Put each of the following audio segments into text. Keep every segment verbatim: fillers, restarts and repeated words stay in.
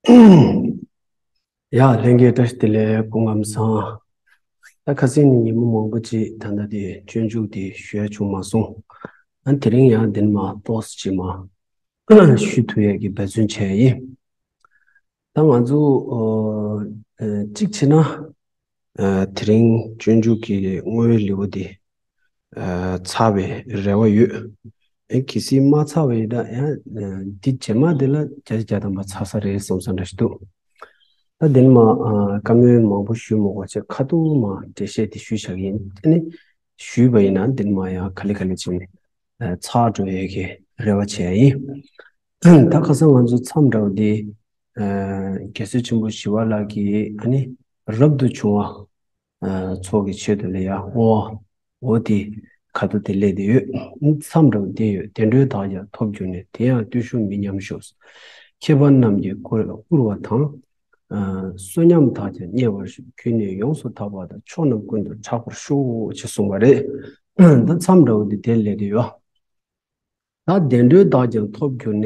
ཡ། ལྷན་རྒྱས་བཀྲ་ཤིས་བདེ་ལེགས། སྐུ་ཁམས་བཟང་། ད་ཁ་སང་ནས་ཉིན་མོ་མང་པོ་ཅིག་ད་ལྟ་དེ་སྤྱོད་འཇུག་དེ་ཞུ་ཡ་བྱུང་མ་སོང་། ཨ་དེ་རིང་ཡང་འདི་ནས་མར་ཏོག་ཙམ་ཅིག་མར་ཞུ་ཐུབ་ཡས་ཀྱི་འབད་བརྩོན་བྱས་ཡིན། ད་ང་ཚོ་ཨ་ཨ་གཅིག་བྱས་ན། ཨ་དེ་རིང་སྤྱོད་འཇུག་གི་བསྔོ་བའི་ལེའུ་དེ་ཨ་ཚར་བའི་རེ་བ་ཡོད། ཨ་གལ་སྲིད་མ་ཚར་བ་ཡིན་ན་ཡང་ཨ་འདི་རྗེས་མ་དེ་ལ་བརྒྱ་ཆ་བརྒྱ་ཐམ་པ་ཚར་ས་རེད་བསམ་ས་འདྲ་ཞིག་འདུག་ད་འདི་ནས་མར་ཨ་བཀའ་མོལ་མང་པོ་ཞུ་མི་དགོས་བྱས་ཁ་ཐུག་མར་འགྲེལ་བཤད་དེ་ཞུས་བཞག་གི་ཡིན། དེ་ནས་ཞུས་པ་ཡིན་ན་འདི་ནས་མར་ཡང་ག་ལེ་ག་ལེ་བྱས་ནས་ཨ་ཚར་འགྲོ་ཡས་ཀྱི་རེ་བ་བྱས་ཡིན། ད་ཁ་སང་ང་ཚོ་མཚམས་འདྲ་བོ་འདི་ཨ་རྒྱལ་སྲས་ཆེན་པོ་ཞི་བ་ལྷ་གིས་ཨ་ནི་རབ་ཏུ་བྱུང་བ་ཨ་ཚོགས་ཀྱི་ཆེད་དུ་ལ་ཡ་འོ་འོ་དེ་ཁ་ཐུག་དེ་སླེབས་བསྡད་ཡོད། མཚམས་འདྲ་བོ་བསྡད་ཡོད། བདེ་འགྲོའི་བདག་ཀྱང་ཐོབ་གྱུར་ནས། དེ་ཡང་བརྟུལ་ཞུགས་མི་ཉམས་ཤོག་མཁས་པ་རྣམས་ཀྱིས་བསྐུར་བསྐུར་བ་དང་། ཨ་བསོད་སྙོམས་དག་ཀྱང་རྙེད་པར་ཤོག་རྒྱུད་ནི་ཡོངས་སུ་དག་པ་དང་། ཕྱོགས་རྣམས་ཀུན་ཏུ་གྲགས་པར་ཤོག་ཅེས་གསུངས་པ་རེད། ད་མཚམས་འདྲ་བོ་འདི་དེ་སླེབས་བསྡད་ཡོད། ད་བདེ་འགྲོའི་བདག་ཀྱང་ཐོབ་གྱུར་ནས།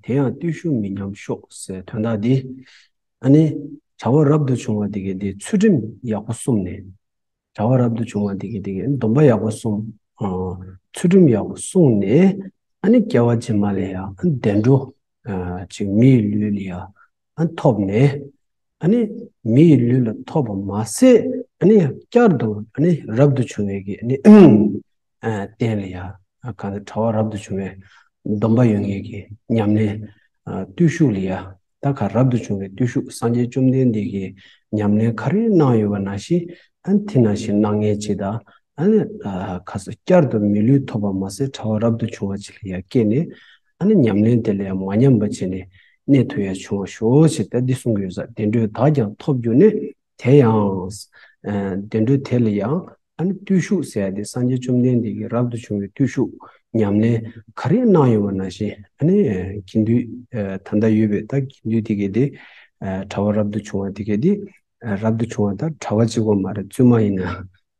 དེ་ཡང་བརྟུལ་ཞུགས་མི་ཉམས་ཤོག་ཟེར་དོན་དག་འདི། ཨ་ནི་གྲྭ་པ་རབ་ཏུ་བྱུང་བ་འདི་གའི་འདི་ཚུལ་ཁྲིམས་ཡག་པོ་བསྲུངས་ནས། གྲྭ་པ་རབ་ཏུ་བྱུང་བ་འདི་གའི་འདི་གའི་སྡོམ་པ་ཡག་པོ་བསྲུངས། ཨ་ཚུལ་ཁྲིམས་ཡག་པོ་བསྲུངས་ནས། ཨ་ནི་སྐྱེ་བ་རྗེས་མ་ལ་ཡང་བདེ་འགྲོ་ཨ་ཅིག་མིའི་ལུས་ལ་ཡང་ཨ་ཐོབ་ནས། ཨ་ནི་མིའི་ལུས་ལ་ཐོབ་པ་མ་ཟད། ཨ་ནི་བསྐྱར་དུ་ཨ་ནི་རབ་ཏུ་བྱུང་བའི་གི་ཨ་ནི་ཨ་རྟེན་ལ་ཡང་གང་ལྟར་གྲྭ་པ་རབ་ཏུ་བྱུང་བའི་སྡོམ་པ་ཡོད་མཁན་གྱི་ཉམས་ལེན་ཨ་བརྟུལ་ཞུགས་ལ་ཡང་ད་ག་རབ་ཏུ་བྱུང་བའི་བརྟུལ་ཞུགས་སངས་རྒྱས་བཅོམ་ལྡན་འདས་ཀྱིས་ཉམས་ལེན་ག་རེ་གནང་ཡོད་པ་ནང་བཞིན་ཨ་དེ་ནང་བཞིན་གནང་མཁན་ཅིག་དང་། ཨ་ནི་ཨ་ཁ་སང་བསྐྱར་དུ་མི་ལུས་ཐོབ་པ་མ་ཟད་གྲྭ་པ་རབ་ཏུ་བྱུང་བ་ཅིག་ལ་ཡང་སྐྱེས་ནས། ཨ་ནི་ཉམས་ལེན་དེ་ལ་ཡང་མ་ཉམས་པ་བྱས་ནས་གནས་ཐུབ་ཡ་བྱུང་བ་ཤོག་ཅེས་ད་འདི་གསུང་གི་ཡོད་ས། བདེ་འགྲོའི་བདག་ཀྱང་ཐོབ་གྱུར་ནས། དེ་ཡང་ཨ་བདེ་འགྲོ་དེ་ལ་ཡང་ཨ་ནི་བརྟུལ་ཞུགས་ཟེར་ཡ་དེ་སངས་རྒྱས་བཅོམ་ལྡན་འདས་ཀྱིས་རབ་ཏུ་བྱུང་བའི་བརྟུལ་ཞུགས་ཉམས་ལེན་ག་རེ་གནང་ཡོད་པ་ནང་བཞིན། ཨ་ནི་ཨ་དགེ་འདུན་ཨ་ད་ལྟ་ཡོད་པའི་ད་དགེ་འདུན་དེ་གའི་དེ་ཨ་གྲྭ་པ་རབ་ཏུ་བྱུང་བ་དེ་གའི་དེ་ཨ་རབ་ཏུ་བྱུང་བ་ད་གྲྭ་པ་གཅིག་པོ་མ་རེད། བཙུན་མ་ཡིན་ན་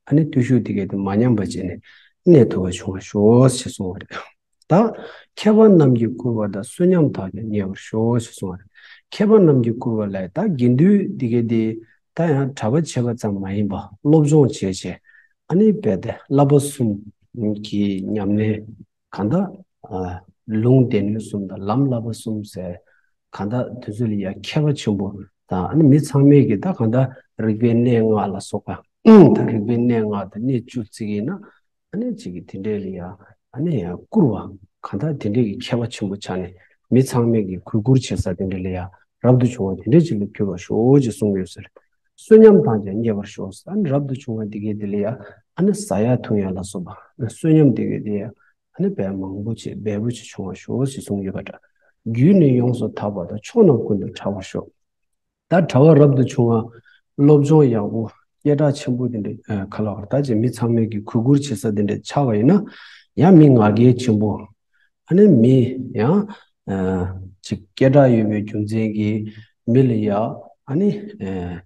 ཨ་ནི་བརྟུལ་ཞུགས་དེ་གའི་དེ་མ་ཉམས་པ་བྱས་ནས་གནས་ཐུབ་པ་བྱུང་བ་ཤོག་ཅེས་གསུངས་པ་རེད། ད་མཁས་པ་རྣམས་ཀྱིས་བསྐུར་བ་དང་། བསོད་སྙོམས་དག་ཀྱང་རྙེད་པར་ཤོག་ཅེས་གསུངས་པ་རེད། མཁས་པ་རྣམས་ཀྱིས་བསྐུར་བ་ལ་ད་དགེ་འདུན་འདི་གའི་འདི་ད་ཡང་གྲྭ་པ་བྱས་པ་ཙམ་མ་ཡིན་པ་སློབ་སྦྱོང་བྱས་བྱས། ཨ་ནི་རྦད་དེ་བསླབ་པ་གསུམ་གྱི་ཉམས་ལེན་གང་ལྟར་ཨ་ལུང་སྡེ་སྣོད་གསུམ་དང་ལམ་བསླབ་པ་གསུམ་ཟེར། གང་ལྟར་དེ་ཚོ་ལ་ཡང་མཁས་པ་ཆེན་པོ་དང་། ཨ་ནི་མི་ཚང་མས་ཀྱི་ད་གང་ལྟར་རིག་པའི་གནས་ལྔ་ལ་སོགས་པ། ད་རིག་པའི་གནས་ལྔ་དང་གནས་བཅུ་བརྩི་གི་ཡིན་ན། ཨ་ནི་གཅིག་གིས་དེ་འདྲའི་ལ་ཡ་ཨ་ནི་ཡ་བསྐུར་བ། གང་ལྟར་དེ་འདྲའི་གི་མཁས་པ་ཆེན་པོ་ཆགས་ནས་མི་ཚང་མས་ཀྱི་གུས་བཀུར་བྱེད་ས་དེ་འདྲའི་ལ་ཡ་རབ་ཏུ་བྱུང་བ་དེ་འདྲའི་ཅིག་ལ་གྱུར་པར་ཤོག་ཅེས་གསུངས་ཡོད་ཟེར། བསོད་སྙོམས་དག་ཀྱང་རྙེད་པར་ཤོག་ཟེར། ཨ་ནི་རབ་ཏུ་བྱུང་བ་དེ་གའི་དེ་ལ་ཡ་ཨ་ནི་ཟ་ཡ་འཐུང་ཡ་ལ་སོགས་པ་བསོད་སྙོམས་དེ་གའི་དེ་ཡ་ཨ་ནི་དཔེ་མང་པོ་ཅིག་འབེལ་པོ་ཅིག་བྱུང་བར་ཤོག་ཅེས་གསུངས་ཡོད་པ་འདྲ། རྒྱུད་ནི་ཡོངས་སུ་དག་པ་དང་། ཕྱོགས་རྣམས་ཀུན་ཏུ་གྲགས་པར་ཤོག་ད་གྲྭ་པ་རབ་ཏུ་བྱུང་བ་སློབ་སྦྱོང་ཡག་པོ་སྐད་གྲགས་ཆེན་པོ་དེ་འདྲ་ཨ་ག་ལ་བར་ད་ཅིག་མི་ཚང་མས་ཀྱི་གུས་བཀུར་བྱེད་ས་དེ་འདྲ་ཆགས་པ་ཡིན་ན། ཡང་མི་ང་རྒྱལ་ཆེན་པོ། ཨ་ནི་མི་ཡང་ཨ་ཅིག་སྐད་གྲགས་ཡོད་པའི་རྒྱུ་མཚན་གྱིས་མི་ལ་ཡ་ཨ་ནི་ཨ་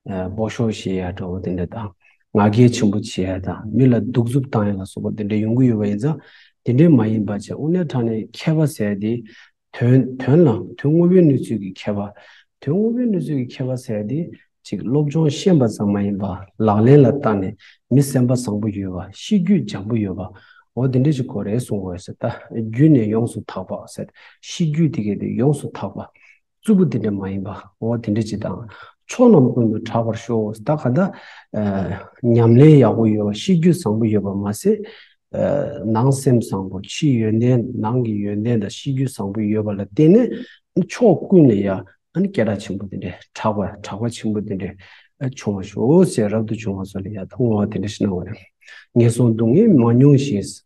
ཨ་སྦོ་ཤོག་བྱེད་ཡ་འདྲ་བོ་དེ་འདྲ་དང་། ང་རྒྱལ་ཆེན་པོ་བྱེད་ཡ་དང་། མི་ལ་གདུག་རྩུབ་བཏང་ཡ་ལ་སོགས་པ་དེ་འདྲ་ཡོང་གི་ཡོད་པ་ཡིན་ཙང་། དེ་འདྲ་མ་ཡིན་པ་བྱས་དངོས་གནས་དྲང་གནས་མཁས་པ་ཟེར་ཡ་དེ། དོན་དོན་ལ་དོན་དངོས་པོའི་གནས་ཚུལ་གྱི་མཁས་པ། དོན་དངོས་པོའི་གནས་ཚུལ་གྱི་མཁས་པ་ཟེར་ཡ་དེ་ཅིག་སློབ་སྦྱོང་ཤེས་པ་ཙམ་མ་ཡིན་པ་ལག་ལེན་ལ་བསྟར་ནས་མི་སེམས་པ་བཟང་པོ་ཡོད་པ། གཤིས་རྒྱུད་འཇམ་པོ་ཡོད་པ། འོ་དེ་འདྲ་ཞིག་དགོས་རེད་གསུང་དགོས་ཟེར། ད་རྒྱུད་ནི་ཡོངས་སུ་དག་པ་ཟེར། གཤིས་རྒྱུད་དེ་གའི་དེ་ཡོངས་སུ་དག་པ། རྩུབ་པོ་དེ་འདྲ་མ་ཡིན་པ། འོ་དེ་འདྲ་ཅིག་དང་། ཕྱོགས་རྣམས་ཀུན་ཏུ་གྲགས་པར་ཤོག་ད་ག་ད་ཨ་ཉམས་ལེན་ཡག་པོ་ཡོད་པ། གཤིས་རྒྱུད་བཟང་པོ་ཡོད་པ་མ་ཟད། ཨ་ནང་སེམས་བཟང་པོ། ཕྱི་ཡོན་ཏན། ནང་གི་ཡོན་ཏན་དང་གཤིས་རྒྱུད་བཟང་པོ་ཡོད་པ་ལ་བརྟེན་ནས་ཕྱོགས་ཀུན་ལ་ཡ་ཨ་ནི་སྐད་གྲགས་ཆེན་པོ་དེ་འདྲ། གྲགས་པ་གྲགས་པ་ཆེན་པོ་དེ་འདྲ་ཨ་བྱུང་བར་ཤོག་ཅེས་རབ་ཏུ་བྱུང་བ་ཚོ་ལ་ཡ་ད་བསྔོ་བ་དེ་འདྲ་ཞིག་གནང་བ་རེད། ངན་སོང་སྡུག་བསྔལ་མ་མྱོང་ཞིང་།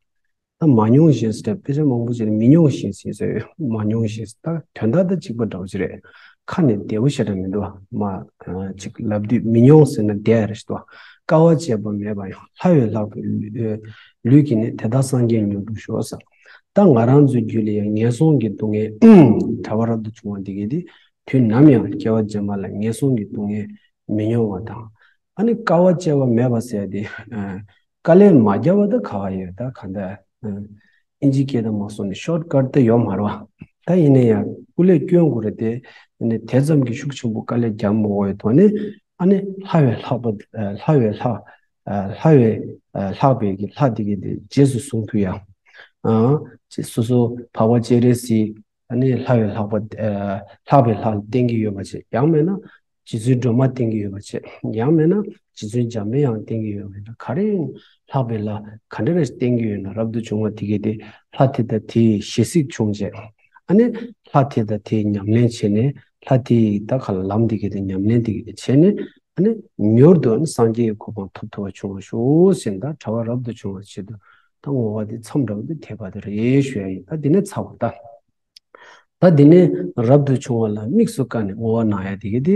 ད་མ་མྱོང་ཞིང་ཟེར་དཔེ་ཆ་མང་པོ་ཅིག་ནས་མི་མྱོང་ཞིང་ཟེར་ཟེར། མ་མྱོང་ཞིང་ད་དོན་དག་དང་གཅིག་པ་འདྲ་བོ་ཅིག་རེད། ཁ་ནས་བདེ་པོ་ཞེ་དྲག་མི་འདུག་བ། མ་ཅིག་ལབ་དུས་མི་མྱོང་ཟེར་ན་བདེ་རེད་ཞེས་དུ་བ། དཀའ་བ་སྤྱད་པ་མེད་པ་ཡང་། ལྷ་ཡི་ལྷག་པའི་ལུས་ཀྱིས་ནི། དེ་དག་སངས་རྒྱས་མྱུར་འགྲུབ་ཤོག་ཟེར། ད་ང་རང་ཚོའི་རྒྱུད་ལ་ཡང་ངན་སོང་གི་སྡུག་བསྔལ་གྲྭ་པ་རབ་ཏུ་བྱུང་བ་འདི་གས་དེ་དུས་ནམ་ཡང་སྐྱེ་བ་རྗེས་མ་ལ་ངན་སོང་གི་སྡུག་བསྔལ་མི་མྱོང་བ་དང་། ཨ་ནི་དཀའ་བ་སྤྱད་པ་མེད་པ་ཟེར་ཏེ། ཨ་དཀའ་ལས་མ་བརྒྱབ་པ་ད་ག་བ་ཡོད། ད་ག་འདྲ་ཨ་ཨིན་ཇི་སྐད་དུ་མ་སོང་ནས་ཤོར་ཀཊ་དེ་ཡོད་མ་རེད་བ། ད་ཡིན་ན་ཡང་སྐུ་ལས་སྐྱོན་དགོས་རེད་དེ། ཡིན་ནའི་དེ་ཙམ་གྱི་ཤུགས་ཆེན་པོ་དཀའ་ལས་རྒྱག་མ་དགོས་པའི་ཐོག་ནས། ཨ་ནི་ལྷ་བས་ལྷག་པ། ལྷ་བས་ལྷག་ལྷ་བས་ལྷག་པའི་གི་ལྷ་དེ་གི་དེ་རྗེས་སུ་བཟུང་ཐུབ་ཡ། ཨ་སོ་སོ་འཕགས་པ་སྤྱན་རས་གཟིགས། ཨ་ནི་ལྷ་བས་ལྷག་པ། ལྷག་པའི་ལྷ་ལ་བསྟེན་གྱི་ཡོད་པ་བྱས། ཡང་མིན་ན་རྗེ་བཙུན་སྒྲོལ་མ་བསྟེན་གྱི་ཡོད་པ་བྱས། ཡང་མིན་ན་རྗེ་བཙུན་འཇམ་པའི་དབྱངས་བསྟེན་གྱི་ཡོད་པ་ཡིན་ན། ག་རེ་ཡིན། ལྷག་པའི་ལྷ་ག་འདྲ་རེ་བསྟེན་གྱི་ཡོད་ན། རབ་ཏུ་བྱུང་བ་དེ་གས་དེ་ལྷ་དེ་དང་དེའི་ཞལ་གཟིགས་བྱུང་བྱས། ཨ་ནི་ལྷ་དེ་དང་དེའི་ཉམས་ལེན་བྱས་ནས། ལྷ་དེའི་ད་ག་ལ་ལམ་དེ་གས་དེ་ཉམས་ལེན་དེ་གས་དེ་བྱས་ནས། ཨ་ནི་མྱུར་དུ་ཨ་ནི་སངས་རྒྱས་ཀྱི་གོ་འཕང་ཐོབ་ཐུབ་པ་བྱུང་བ་ཤོག་ཟེར་ནས། ད་གྲྭ་པ་རབ་ཏུ་བྱུང་བ་ཆེད་དུ་ད་བསྔོ་བ་དེ་མཚམས་འདྲ་བོ་དེ་ཐེབས་པ་དེ་རེད་ཞུ་ཡ་ཡིན། ད་འདི་ནས་ཚར་བ་ད། ད་འདི་ནས་རབ་ཏུ་བྱུང་བ་ལ་དམིགས་སུ་བཀར་ནས་བསྔོ་བ་གནང་ཡ་དེ་གི་དེ་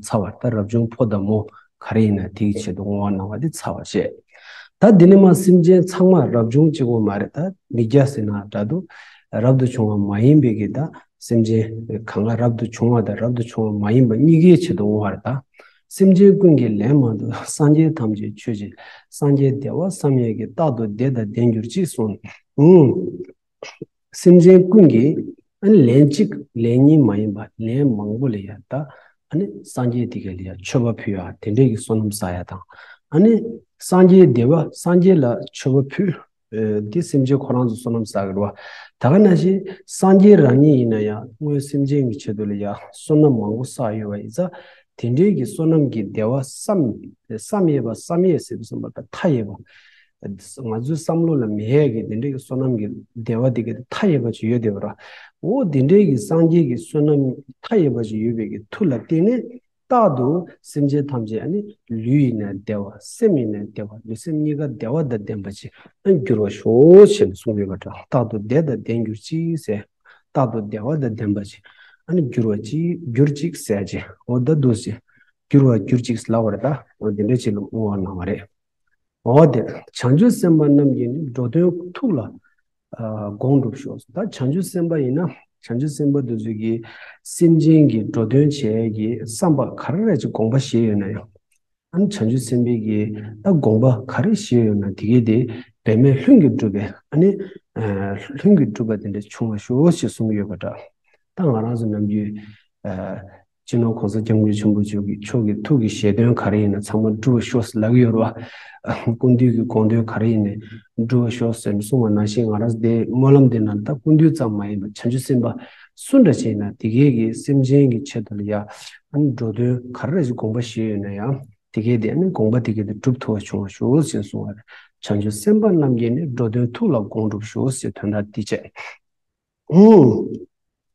ཚར་བ། ད་རབ་བྱུང་ཕོ་དང་མོ་ག་རེ་ཡིན་ན་དེའི་ཆེད་དུ་བསྔོ་བ་གནང་བ་དེ་ཚར་བ་བྱས། ད་འདི་ནས་མ་སེམས་ཅན་ཚང་མ་རབ་བྱུང་གཅིག་པོ་མ་རེད། ད་མི་སྐྱ་ཟེར་ན་འདྲ་འདུག་རབ་ཏུ་བྱུང་བ་མ་ཡིན་པའི་གི་ད་སེམས་ཅན་གང་ག་རབ་ཏུ་བྱུང་བ་དང་རབ་ཏུ་བྱུང་བ་མ་ཡིན་པ་གཉིས་ཀའི་ཆེད་དུ་བསྔོ་བ་རེད། ད་སེམས་ཅན་ཀུན་གྱིས་ལན་མང་དུ། སངས་རྒྱས་ཐམས་ཅད་མཆོད་ཅིང་། སངས་རྒྱས་བདེ་བ་བསམ་ཡས་ཀྱིས། རྟག་ཏུ་བདེ་དང་ལྡན་གྱུར་ཅིག་གསུངས། ཨུང་། སེམས་ཅན་ཀུན་གྱིས་ཨ་ནི་ལན་གཅིག་ལན་གཉིས་མ་ཡིན་པ་ལན་མང་པོ་ལ་ཡ་ད་ཨ་ནི་སངས་རྒྱས་དེ་ག་ལ་ཡ་མཆོད་པ་ཕུལ་ཡ། དེ་འདྲས་ཀྱི་བསོད་ནམས་བསགས་ཡ་དང་། ཨ་ནི་སངས་རྒྱས་བདེ་བ། སངས་རྒྱས་ལ་མཆོད་པ་ཕུལ། ཨེ་འདི་སེམས་ཅན་ཁོ་རང་ཚོ་བསོད་ནམས་བསགས་ཀྱི་རེད་བ། ད་ག་ནང་བཞིན་སངས་རྒྱས་རང་ཉིད་ཡིན་ན་ཡང་སྔོན་སེམས་ཅན་གྱི་ཆེད་དུ་ལ་ཡ་བསོད་ནམས་མང་པོ་བསགས་ཡོད་པ་ཡིན་ཙང་། དེ་འདྲས་ཀྱི་བསོད་ནམས་ཀྱི་བདེ་བ་བསམ་བསམ་ཡས་པ། བསམ་ཡས་ཟེར་བསམ་པ་དང་མཐའ་ཡས་པ། ང་ཚོའི་བསམ་བློ་ལ་མི་ཡས་ཀྱི་དེ་འདྲའི་གི་བསོད་ནམས་ཀྱི་བདེ་བ་དེ་གི་མཐའ་ཡས་པ་ཅིག་ཡོད་བསྡད་པ་ར། འོ་དེ་འདྲའི་གི་སངས་རྒྱས་ཀྱི་བསོད་ནམས་མཐའ་ཡས་པ་ཅིག་ཡོད་པའི་གི་མཐུ་ལ་བརྟེན་ནས་རྟག་ཏུ་སེམས་ཅན་ཐམས་ཅད་ཨ་ནི་ལུས་ཡིན་ན་བདེ་བ། སེམས་ཡིན་ན་བདེ་བ། ལུས་སེམས་གཉིས་ཀ་བདེ་བ་དང་ལྡན་པ་ཅིག་ཨ་ནི་འགྱུར་བར་ཤོག་ཞེས་གསུངས་ཡོད་པ་འདྲ། རྟག་ཏུ་བདེ་དང་ལྡན་གྱུར་ཅིག་ཟེར། རྟག་ཏུ་བདེ་བ་དང་ལྡན་པ་ཅིག་ཨ་ནི་འགྱུར་བ་ཅིག་གྱུར་ཅིག་ཟེར་ཅིག་འོ་ད་འདུག་ཅིག་འགྱུར་བར་གྱུར་ཅིག་ལབ་པ་རེད། ད་འོ་དེ་འདྲ་ཅིག་ལ་བསྔོ་བ་གནང་བ་རེད། འོ་དེ་བྱང་ཆུབ་སེམས་དཔའ་རྣམས་ཀྱིས་ནི། འགྲོ་དོན་ཐུགས་ལ་ཨ་དགོངས་འགྲུབ་ཤོག་ད་བྱང་ཆུབ་སེམས་དཔའ་ཡིན་ན། བྱང་ཆུབ་སེམས་དཔའ་དེ་ཚོ་གིས་སེམས་ཅན་གྱི་འགྲོ་དོན་བྱེད་ཡས་ཀྱི་བསམ་པ་ག་རེ་རེ་ཅིག་དགོངས་པ་བཞེས་ཡོད་ན་ཡང་། ཨ་ནི་བྱང་ཆུབ་སེམས་དཔའི་གི་ད་དགོངས་པ་ག་རེ་བཞེས་ཡོད་ན་དེ་གའི་དེ་འབད་མེད་ལྷུན་གྱིས་གྲུབ་པའི། ཨ་ནི་ཨ་ལྷུན་གྱིས་གྲུབ་པ་དེ་འདྲ་བྱུང་བར་ཤོག་ཞེས་གསུངས་ཡོད་པ་འདྲ། ད་ང་རང་ཚོ་ནམ་རྒྱུན་ཨ་སྤྱི་ནོར་༸གོང་ས་༸སྐྱབས་མགོན་ཆེན་པོ་མཆོག་གི་མཆོག་གི་ཐུགས་ཀྱི་བཞེད་དོན་ག་རེ་ཡིན་ན་ཚང་མ་འགྲུབ་པར་ཤོག་ཟེར་ལབ་ཀྱི་ཡོད་རེད་བ། སྐུ་མདུན་གྱི་དགོངས་དོན་ག་རེ་ཡིན་ནའི་འགྲུབ་པར་ཤོག་ཟེར་ནས་གསུངས་པ་ནང་བཞིན། ང་རང་ཚོ་དེ་སྨོན་ལམ་དེ་ནང་ད་སྐུ་མདུན་ཙམ་མ་ཡིན་པར་བྱང་ཆུབ་སེམས་དཔའ་སུ་འདྲ་ཞིག་ཡིན་ན་དེ་གའི་གི་སེམས་ཅན་གྱི་ཆེད་དུ་ལ་ཡ་ཨ་ནི་འགྲོ་དོན་ག་རེ་ཞིག་དགོངས་པ་བཞེས་ཡོད་ན་ཡང་དེ་གའི་དེ་ཨ་ནི་དགོངས་པ་དེ་གའི་དེ་འགྲུབ་ཐུབ་པ་བྱུང་བར་ཤོག་ཟེར་གསུངས་པ་རེད། བྱང་ཆུབ་སེམས་དཔའ་རྣམས་ཀྱིས་ནི། འགྲོ་དོན་ཐུགས་ལ་དགོངས་འགྲུབ་ཤོག་ཟེར་དོན་དག་འདི་བྱས། ཨུམ།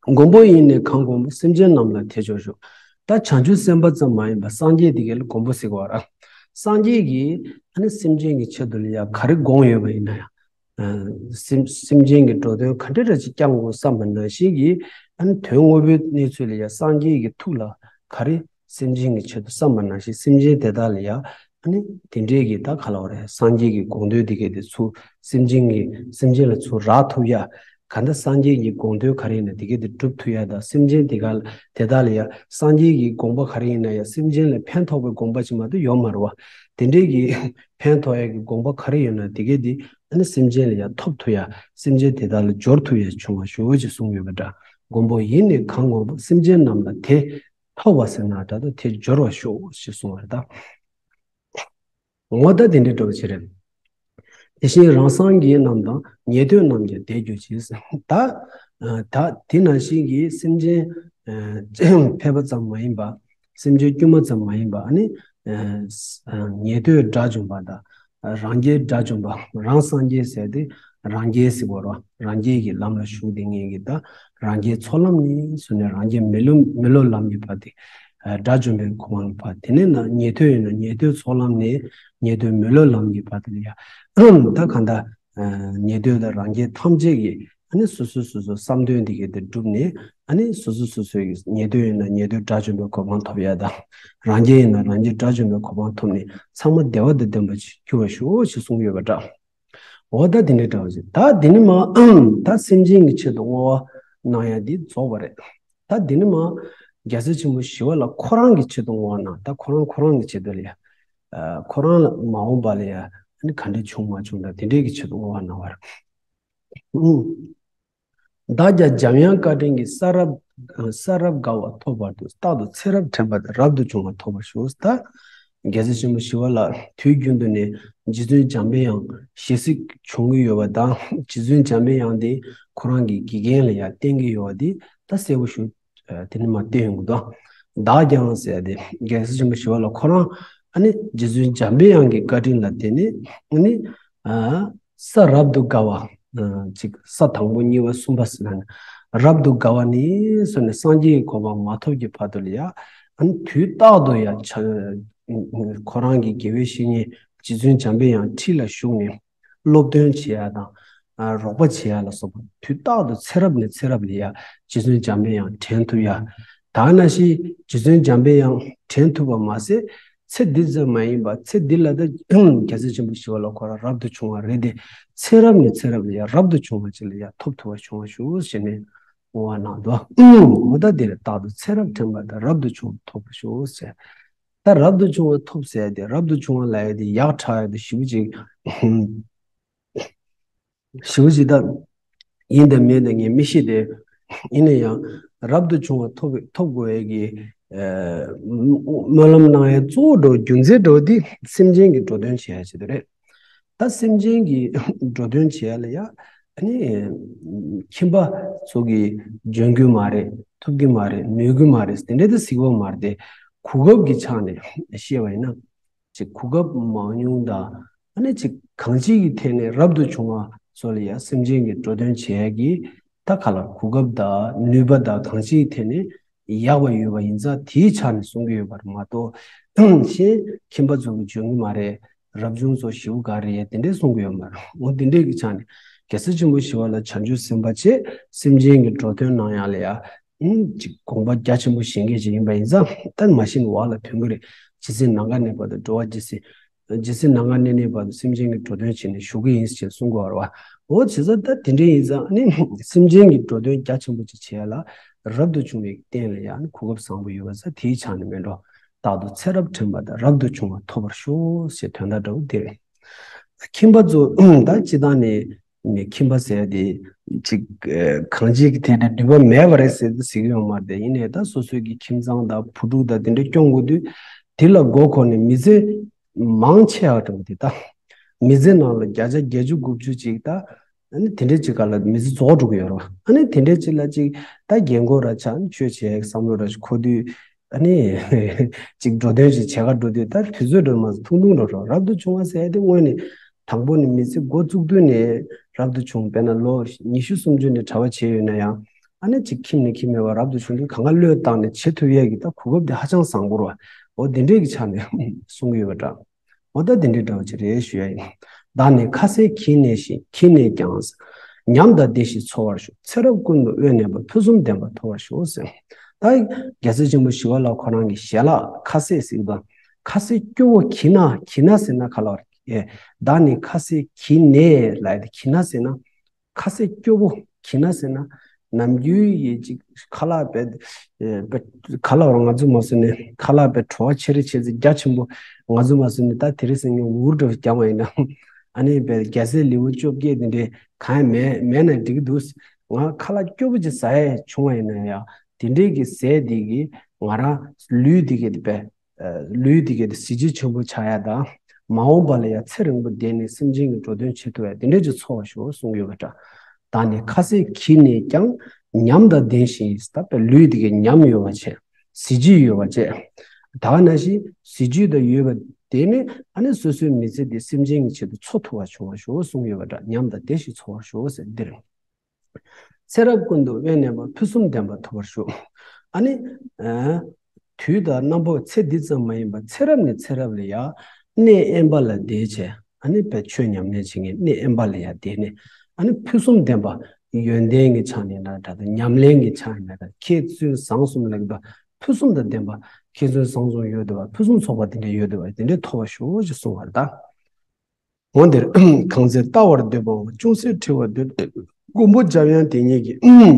མགོན་པོ་ཡིས་ནི་གང་དགོངས་པ། སེམས་ཅན་རྣམས་ལ་དེ་སྦྱོར་ཤོག་ད་བྱང་ཆུབ་སེམས་དཔའ་ཙམ་མ་ཡིན་པར་སངས་རྒྱས་དེ་གའི་ལ་མགོན་པོ་ཟེར་གོ་ར། སངས་རྒྱས་ཀྱིས་ཨ་ནི་སེམས་ཅན་གྱི་ཆེད་དུ་ལ་ཡ་ག་རེ་དགོངས་ཡོད་པ་ཡིན་ན་ཡང་། ཨ་སེམས་སེམས་ཅན་གྱི་འགྲོ་དོན་ག་འདྲ་ར་ཅིག་བསྐྱང་དགོས་བསམ་པ་ནང་བཞིན་གྱི་ཨ་ནི་དོན་དངོས་པོའི་གནས་ཚུལ་ལ་ཡ་སངས་རྒྱས་ཀྱི་ཐུགས་ལ་ག་རེ་སེམས་ཅན་གྱི་ཆེད་དུ་བསམ་པ་ནང་བཞིན་སེམས་ཅན་དེ་དག་ལ་ཡ་ཨ་ནི་དེ་འདྲའི་གི་ད་ག་ལ་བ་རེད། སངས་རྒྱས་ཀྱི་དགོངས་དོན་དེ་གའི་དེ་ཚུར་སེམས་ཅན་གྱི་སེམས་ཅན་ལ་ཚུར་རག་ཐུབ་ཡ། ག་འདྲ་སངས་རྒྱས་ཀྱི་དགོངས་དོན་ག་རེ་ཡིན་ན་དེ་གའི་དེ་སྒྲུབ་ཐུབ་ཡ་དང་། སེམས་ཅན་དེ་ག་དེ་དག་ལ་ཡ་སངས་རྒྱས་ཀྱི་དགོངས་པ་ག་རེ་ཡིན་ན་ཡ་སེམས་ཅན་ལ་ཕན་ཐོགས་པའི་དགོངས་པ་ཅིག་མ་གཏོགས་ཡོད་མ་རེད་བ། དེ་འདྲའི་གི་ཕན་ཐོགས་ཡ་གི་དགོངས་པ་ག་རེ་ཡོད་ན་དེ་གའི་དེ་ཨ་ནི་སེམས་ཅན་ལ་ཡ་ཐོབ་ཐུབ་ཡ། སེམས་ཅན་དེ་དག་ལ་སྦྱོར་ཐུབ་ཡ་བྱུང་བར་ཤོག་ཅེས་གསུངས་ཡོད་པ་འདྲ། མགོན་པོ་ཡིས་ནི་གང་དགོངས་པ། སེམས་ཅན་རྣམས་ལ་དེ་ཐོབ་པ་ཟེར་ན་འདྲ་འདུག་དེ་སྦྱོར་བར་ཤོག་ཅེས་གསུངས་པ་རེད་ད། འོ་ད་དེ་འདྲའི་འགྲོ་བ་ཅི་རེད། དེ་བཞིན་རང་སངས་རྒྱས་རྣམས་དང་། ཉན་ཐོས་རྣམས་ཀྱང་དེ་གྱུར་ཅིག་ད་ད་དེ་ནང་བཞིན་གྱི་སེམས་ཅན་ཨ་ཕལ་པ་ཙམ་མ་ཡིན་པ། སེམས་ཅན་དཀྱུས་མ་ཙམ་མ་ཡིན་པ། ཨ་ནི་ཨ་ཉན་ཐོས་དགྲ་བཅོམ་པ་དང་། རང་རྒྱལ་དགྲ་བཅོམ་པ། རང་སངས་རྒྱས་ཟེར་ཏེ་རང་རྒྱལ་ཟེར་བ་རེད། རང་རྒྱལ་གྱི་ལམ་ལ་ཞུགས་ཏེ་ངེད་ཀྱི་ད་རང་རྒྱལ་ཚོགས་ལམ་ནས་བཟུང་ནས་རང་རྒྱལ་མི་སློབ་མི་སློབ་ལམ་གྱི་བར་དེ། ཨ་དགྲ་བཅོམ་པའི་གོ་འཕང་བར། དེ་ནས་ན་ཉན་ཐོས་ཡིན་ན་ཉན་ཐོས་ཚོགས་ལམ་ནས་ཉན་ཐོས་མི་སློབ་ལམ་གྱི་བར་དེ་ལ་ཡ། ད་གང་ལྟར་ཨ་ཉན་ཐོས་དང་རང་རྒྱལ་ཐམས་ཅད་ཀྱིས་ཨ་ནི་སོ་སོ་སོ་སོ་བསམ་དོན་དེ་གའི་དེ་བསྒྲུབས་ནས། ཨ་ནི་སོ་སོ་སོ་སོའི་ཉན་ཐོས་ཡིན་ན་ཉན་ཐོས་དགྲ་བཅོམ་པའི་གོ་འཕང་ཐོབ་ཡ་དང་། རང་རྒྱལ་ཡིན་ན་རང་རྒྱལ་དགྲ་བཅོམ་པའི་གོ་འཕང་ཐོབ་ནས་ཚང་མ་བདེ་བ་དང་ལྡན་པ་ཞིག་འགྱུར་བར་ཤོག་ཅེས་གསུངས་ཡོད་པ་འདྲ། འོ་ད་དེ་འདྲའི་འདྲ་བ་ཞིག་ད་དེ་ནི་མ་ད་སེམས་ཅན་གྱི་ཆེད་དུ་བསྔོ་བ་གནང་ཡ་འདི་རྫོགས་པ་རེད། ད་དེ་ནི་མ་རྒྱལ་སྲས་ཆེན་པོ་ཞི་བ་ལྷ་ཁོ་རང་གི་ཆེད་དུ་བསྔོ་བ་གནང་། ད་ཁོ་རང་ཁོ་རང་གི་ཆེད་དུ་ལ་ཡ། ཨ་ཁོ་རང་ལ་མ་འོངས་པ་ལ་ཡ་ཨ་ནི་ག་འདྲ་བྱུང་མ་བྱུང་ད་དེ་འདྲའི་གི་ཆེད་དུ་བསྔོ་བ་གནང་བ་རེད། ཨུ། བདག་ཀྱང་འཇམ་དབྱངས་བཀའ་དྲིན་གྱིས། ས་རབ་ས་རབ་དགའ་བ་ཐོབ་པར་འདོད། རྟག་ཏུ་ཚེ་རབས་དྲན་པ་དང་། རབ་ཏུ་བྱུང་བ་ཐོབ་པར་ཤོག། ད་རྒྱལ་སྲས་ཆེན་པོ་ཞི་བ་ལྷ་དུས་རྒྱུན་དུ་ནས་རྗེ་བཙུན་འཇམ་པའི་དབྱངས་ཞལ་གཟིགས་བྱུང་གི་ཡོད་པ་དང་། རྗེ་བཙུན་འཇམ་པའི་དབྱངས་དེ་ཁོ་རང་གི་དགེ་རྒན་ལ་ཡང་བསྟེན་གྱི་ཡོད་པ་དེ་ད་གསལ་པོ་ཞུ། ཨ། དེ་ནི་མ་བསྟན་ཡོང་གི་འདུག། བདག་ཀྱང་ཟེར་ཏེ་རྒྱལ་སྲས་ཆེན་པོ་ཞི་བ་ལྷ་ཁོ་རང་ཨ་ནི་རྗེ་བཙུན་འཇམ་པའི་དབྱངས་ཀྱི་བཀའ་དྲིན་ལ་བརྟེན་ནས་ཨ་ནི་ཨ་ས་རབ་ཏུ་དགའ་བ། ཨ། ཅིག་ས་དང་པོ་གཉིས་པ་གསུམ་པ་ཟེར་ན་ནི་རབ་ཏུ་དགའ་བ་ནས་བཟུང་ནས་སངས་རྒྱས་ཀྱི་གོ་འཕང་མ་ཐོབ་ཀྱི་བར་དུ་ལ་ཡ་ཨ་ནི་དུས་རྟག་ཏུ་ཡ་ཆ་ཁོ་རང་གི་དགེ་བའི་བཤེས་གཉེན་རྗེ་བཙུན་འཇམ་པའི་དབྱངས་ཁྲི་ལ་བཞུགས་ནས། སློབ་སྟོན་བྱེད་ཡ་དང་། ཨ། རོགས་པ་བྱེད་ཡ་ལ་སོགས་པ་དུས་རྟག་ཏུ་ཚེ་རབས་ནས་ཚེ་རབས་ལ་ཡ་རྗེ་བཙུན་འཇམ་པའི་དབྱངས་དྲན་ཐུབ་ཡ། ད་ནང་བཞིན་རྗེ་བཙུན་འཇམ་པའི་དབྱངས་དྲན་ཐུབ་པ་མ་ཟད། ཚེ་འདི་ཙམ་མ་ཡིན་པ་ཚེ་འདི་ལ་ད་རྒྱལ་སྲས་ཆེན་པོ་ཞི་བ་ལྷ་ཁོ་རང་རབ་ཏུ་བྱུང་བ་རེད་དེ། ཚེ་རབས་ནས་ཚེ་རབས་ལ་ཡ་རབ་ཏུ་བྱུང་བ་ཅིག་ལ་ཡ་ཐོབ་ཐུབ་པ་བྱུང་བ་ཞུ་ཟེར་ནས་བསྔོ་བ་གནང་འདུག། འོ་ད་འདིར་རྟག་ཏུ་ཚེ་རབས་དྲན་པ་དང་། རབ་ཏུ་བྱུང་བ་ཐོབ་པར་ཤོག་ཟེར། ད་རབ་ཏུ་བྱུང་བ་ཐོབ་ཟེར་ཏེ་རབ་ཏུ་བྱུང་བ་ལབ་ཡ་དེ་ཡག་དྲག་ཡ་དེ་ཞེ་པོ་ཅིག་ཞེ་པོ་ཅིག་ད་ཡིན་དང་མིན་དང་ངས་མི་ཤེས་ཏེ། ཡིན་ན་ཡང་རབ་ཏུ་བྱུང་བ་ཐོབ་ཐོབ་དགོས་ཡ་གི་ཨ་སྨོན་ལམ་གནང་ཡ་གཙོ་བོ་འགྲོ་རྒྱུ་མཚན་འགྲོ་དེ་སེམས་ཅན་གྱི་འགྲོ་དོན་བྱེད་ཡ་ཆེད་དུ་རེད། ད་སེམས་ཅན་གྱི་འགྲོ་དོན་བྱེད་ཡ་ལ་ཡ་ཨ་ནི་ཁྱིམ་པ་ཚོ་གིས་འཇོན་གྱི་མ་རེད། ཐུབ་ཀྱི་མ་རེད། ནུས་ཀྱི་མ་རེད། དེ་འདྲ་དེ་གཟིགས་པ་མ་རེད་དེ། གོ་སྐབས་ཀྱི་ཆ་ནས་བཤད་པ་ཡིན་ན། ཅིག་གོ་སྐབས་མང་ཉུང་དང་ཨ་ནི་ཅིག་གང་ཅིའི་ཐད་ནས་རབ་ཏུ་བྱུང་བ་ཚོ་ལ་ཡ་སེམས་ཅན་གྱི་འགྲོ་དོན་བྱེད་ཡ་གི་ད་ག་ལ་གོ་སྐབས་དང་ནུས་པ་དང་གང་ཅིའི་ཐད་ནས་ཡག་པ་ཡོད་པ་ཡིན་ཙང་དེའི་ཆ་ནས་གསུང་གི་ཡོད་པ་རེད་མ་གཏོགས། གཞན་ཁྱིམ་པ་ཚོ་གི་འཇོན་གྱི་མ་རེད། རབ་བྱུང་ཚོ་ཞེ་པོ་ག་རེ་ཡ་དེ་འདྲས་གསུང་གི་ཡོད་མ་རེད། འོ་དེ་འདྲས་ཀྱི་ཆ་ནས་རྒྱལ་སྲས་ཆེན་པོ་ཞི་བ་ལྷ་བྱང་ཆུབ་སེམས་དཔའ་བྱས་སེམས་ཅན་གྱི་འགྲོ་དོན་གནང་ཡ་ལ་ཡ། ཨུམ། ཅིག་དགོངས་པ་རྒྱ་ཆེན་པོ་བཞེས་མཁན་ཅིག་ཡིན་པ་ཡིན་ཙང་ད་མ་གཞི་ནས་བག་ལ་ཐོན་གྱི་རེད། ཇི་སྲིད་ནམ་མཁའ་གནས་བར་དུ་འགྲོ་བ་ཇི་སྲིད། ཇི་སྲིད་ནམ་མཁའ་གནས་གནས་བར་དུ་སེམས་ཅན་གྱི་འགྲོ་དོན་བྱས་ནས་བཞུགས་ཀྱི་ཡིན་ཞེས་གསུང་གི་ཡོད་རེད་བ། འོ་བྱས་ཙང་ད་དེ་འདྲ་ཡིན་ཙང་ཨ་ནི་སེམས་ཅན་གྱི་འགྲོ་དོན་རྒྱ་ཆེན་པོ་ཅིག་བྱེད་ཡ་ལ་རབ་ཏུ་བྱུང་བའི་རྟེན་ལ་ཡང་གོ་སྐབས་བཟང་པོ་ཡོད་པ་ཙང་དེའི་ཆ་ནས་མེད་འགྲོ། རྟག་ཏུ་ཚེ་རབས་དྲན་པ་དང་། རབ་ཏུ་བྱུང་བ་ཐོབ་པར་ཤོག་ཞེས་དོན་དག་འདྲ་བོ་དེ་རེད། ཁྱིམ་པ་ཚོ་ད་སྤྱི་བཏང་ནས་ནས་ཁྱིམ་པ་ཟེར་ཡ་དེ་ཅིག་ཨ་གང་ཅིའི་ཐད་ནས་ནུས་པ་མེད་པ་རེད་ཟེར་ཟེར་གྱི་ཡོད་མ་རེད་དེ། ཡིན་ནའི་ད་སོ་སོའི་གི་ཁྱིམ་ཚང་དང་བུ་ཕྲུག་དང་དེ་འདྲ་སྐྱོང་དགོས་དུས་དེ་ལ་མགོ་འཁོར་ནས་མི་ཚེ་མང་ཆེ་བ་འདྲ་བོ་དེ་ད་མི་ཚེ་ནང་ལ་བརྒྱ་ཆ་བརྒྱད་ཅུ་དགུ་བཅུ་ཅིག་ད་ཨ་ནི་དེ་འདྲ་ཅིག་ག་ལ་མི་ཚེ་རྫོགས་འགྲོ་གི་ཡོད་རེད་བ། ཨ་ནི་དེ་འདྲ་ཅིག་ལ་ཅིག་ད་རྒན་གོག་ར་ཆགས་ནས་ཆོས་བྱེད་བསམ་བློ་ར་ཞིག་འཁོར་དུས། ཨ་ནི་ཅིག་འགྲོ་དོན་ཞིག་བྱེད་ག་འགྲོ་དུས་ད་དུས་ཚོད་འགྲོ་མ་ཐུང་ཐུང་འགྲོ་རོགས། རབ་ཏུ་བྱུང་བ་ཟེར་ཡ་དེ་དངོས་ནས་དང་པོ་ནས་མི་ཚེ་འགོ་བཙུགས་དུས་ནས་རབ་ཏུ་བྱུང་། དཔེར་ན་ལོ་ཉི་ཤུ་སུམ་ཅུ་ནས་གྲྭ་པ་བྱས་ཡོད་ན་ཡང་། ཨ་ནི་ཅིག་ཁྱིམ་ནས་ཁྱིམ་མེད་པར་རབ་ཏུ་བྱུང་དུས་གང་ག་བློས་བཏང་ནས་བྱེད་ཐུབ་ཡས་ཀྱི་ད་གོ་སྐབས་དེ་ཧ་ཅང་བཟང་པོ་རེད་བ། འོ་དེ་འདྲས་ཀྱི་ཆ་ནས་གསུང་གི་ཡོད་པ་འདྲ། འོ་ད་དེ་འདྲའི་འདྲ་བ་ཅིག་རེད་ཞུ་ཡ་ཡིན། བདག་ནི་ཁ་ཟས་གྱིས་ནས་ཤིང་གྱིས་ནས་ཀྱང་། ཉམས་དང་ལྡན་ཞིང་འཚོ་བར་ཤོག། ཚེ་རབས་ཀུན་ཏུ་དབེན་གནས་པ། ཕུན་སུམ་ལྡན་པ་ཐོབ་པར་ཤོག་ཟེར། ད་རྒྱལ་སྲས་ཆེན་པོ་ཞི་བ་ལྷ་ཁོ་རང་གི་ཞལ་ལག་ཁ་ཟས་ཟེར་གྱི་འདུག། ཁ་ཟས་སྐྱོ་བོ་གྱིས་ན། གྱིས་ན་ཟེར་ན་ག་ལ་བར། ཨེ། བདག་ནི་ཁ་ཟས་གྱིས་ནས་ལབ་ཡ་དེ་གྱིས་ན་ཟེར་ན། ཁ་ཟས་སྐྱོ་བོ་གྱིས་ན་ཟེར་ན། ནམ་རྒྱུན་ཡི་ཅིག་ཁ་ལག་པའི་ཨེ་པའི་ཁ་ལག་རང་ང་ཚོ་མ་སོན་ནས་ཁ་ལག་པའི་བྲོ་བ་ཆེ་རེ་ཆེ་ཚེ་རྒྱ་ཆེན་པོ་ང་ཚོ་མ་སོན་ནས་ད་དེ་རིང་སང་ཉིན་འུར་འདྲ་བོ་རྒྱག་པ་ཡིན་ན། ཨ་ནི་པའི་རྒྱ་ཟས་ལེའུ་བཅོ་བརྒྱད་དེ་འདྲའི་གང་ཡང་མེད་མེད་ན་འགྲིག་གི་འདུག། ང་ཁ་ལག་སྐྱོ་པོ་ཅིག་ཟ་ཡས་བྱུང་བ་ཡིན་ན་ཡང་དེ་འདྲའི་གི་ཟས་དེ་གི་ང་རང་ལུས་དེ་གི་དེ་པའི། ལུས་དེ་གའི་གཟི་བརྗིད་ཆེན་པོ་ཆགས་ཡ་དང་། མ་འོངས་པ་ལ་ཡང་ཚེ་རིང་པོ་བསྡད་ནས་སེམས་ཅན་གྱི་འགྲོ་དོན་བྱེད་ཐུབ་ཡ་དེ་འདྲས་ཀྱི་འཚོ་བར་ཤོག་གསུངས་ཡོད་པ་འདྲ། བདག་ནི་ཁ་ཟས་གྱིས་ནས་ཀྱང་། ཉམས་དང་ལྡན་ཞིང་། ད་ལུས་དེ་གའི་ཉམས་ཡོད་པ་བྱས། གཟི་བརྗིད་ཡོད་པ་བྱས། ད་ག་ནང་བཞིན་གཟི་བརྗིད་དང་ཡོད་པ་དེ་ནི་ཨ་ནི་སོ་སོའི་མི་ཚེ་དེ་སེམས་ཅན་གྱི་ཆེད་དུ་འཚོ་ཐུབ་པ་བྱུང་བར་ཤོག་གསུངས་ཡོད་པ་འདྲ། ཉམས་དང་ལྡན་ཞིང་འཚོ་བར་ཤོག་ཟེར་འདིར། ཚེ་རབས་ཀུན་ཏུ་དབེན་གནས་པ། ཕུན་སུམ་ལྡན་པ་ཐོབ་པར་ཤོག། ཨ་ནི། ཨ། དུས་དང་རྣམ་པ་ཚེ་འདི་ཙམ་མ་ཡིན་པར་ཚེ་རབས་ནས་ཚེ་རབས་ལ་ཡང་གནས་དབེན་པ་ལ་བསྡད་བྱས། ཨ་ནི་བའི་ཆོས་ཉམས་ལེན་བྱེད་མཁན་གནས་དབེན་པ་ལ་ཡང་བསྡད་ནས། ཨ་ནི་ཕུན་སུམ་ལྡན་པ་ཡོན་ཏན་གྱི་ཆ་ནས་ན་འདྲ་དང་། ཉམས་ལེན་གྱི་ཆ་ནས་ན་འདྲ། མཁས་བཙུན་བཟང་གསུམ་ལ་གི་ཕུན་སུམ་དང་ལྡན་པ། མཁས་བཙུན་བཟང་གསུམ་ཡོད་བསྡད་པ། ཕུན་སུམ་ཚོགས་པ་དེ་འདྲ་ཡོད་བསྡད་པ་དེ་འདྲ་ཐོབ་པར་ཤོག་ཅེས་གསུངས་པ་རེད་ད། འོ་འདིར་གང་ཚེ་ལྟ་བར་འདོད་པའམ། ཅུང་ཟད་འཁྲིད་པར་འདོད། མགོན་པོ་འཇམ་དབྱངས་དེ་ཉིད་ཀྱི།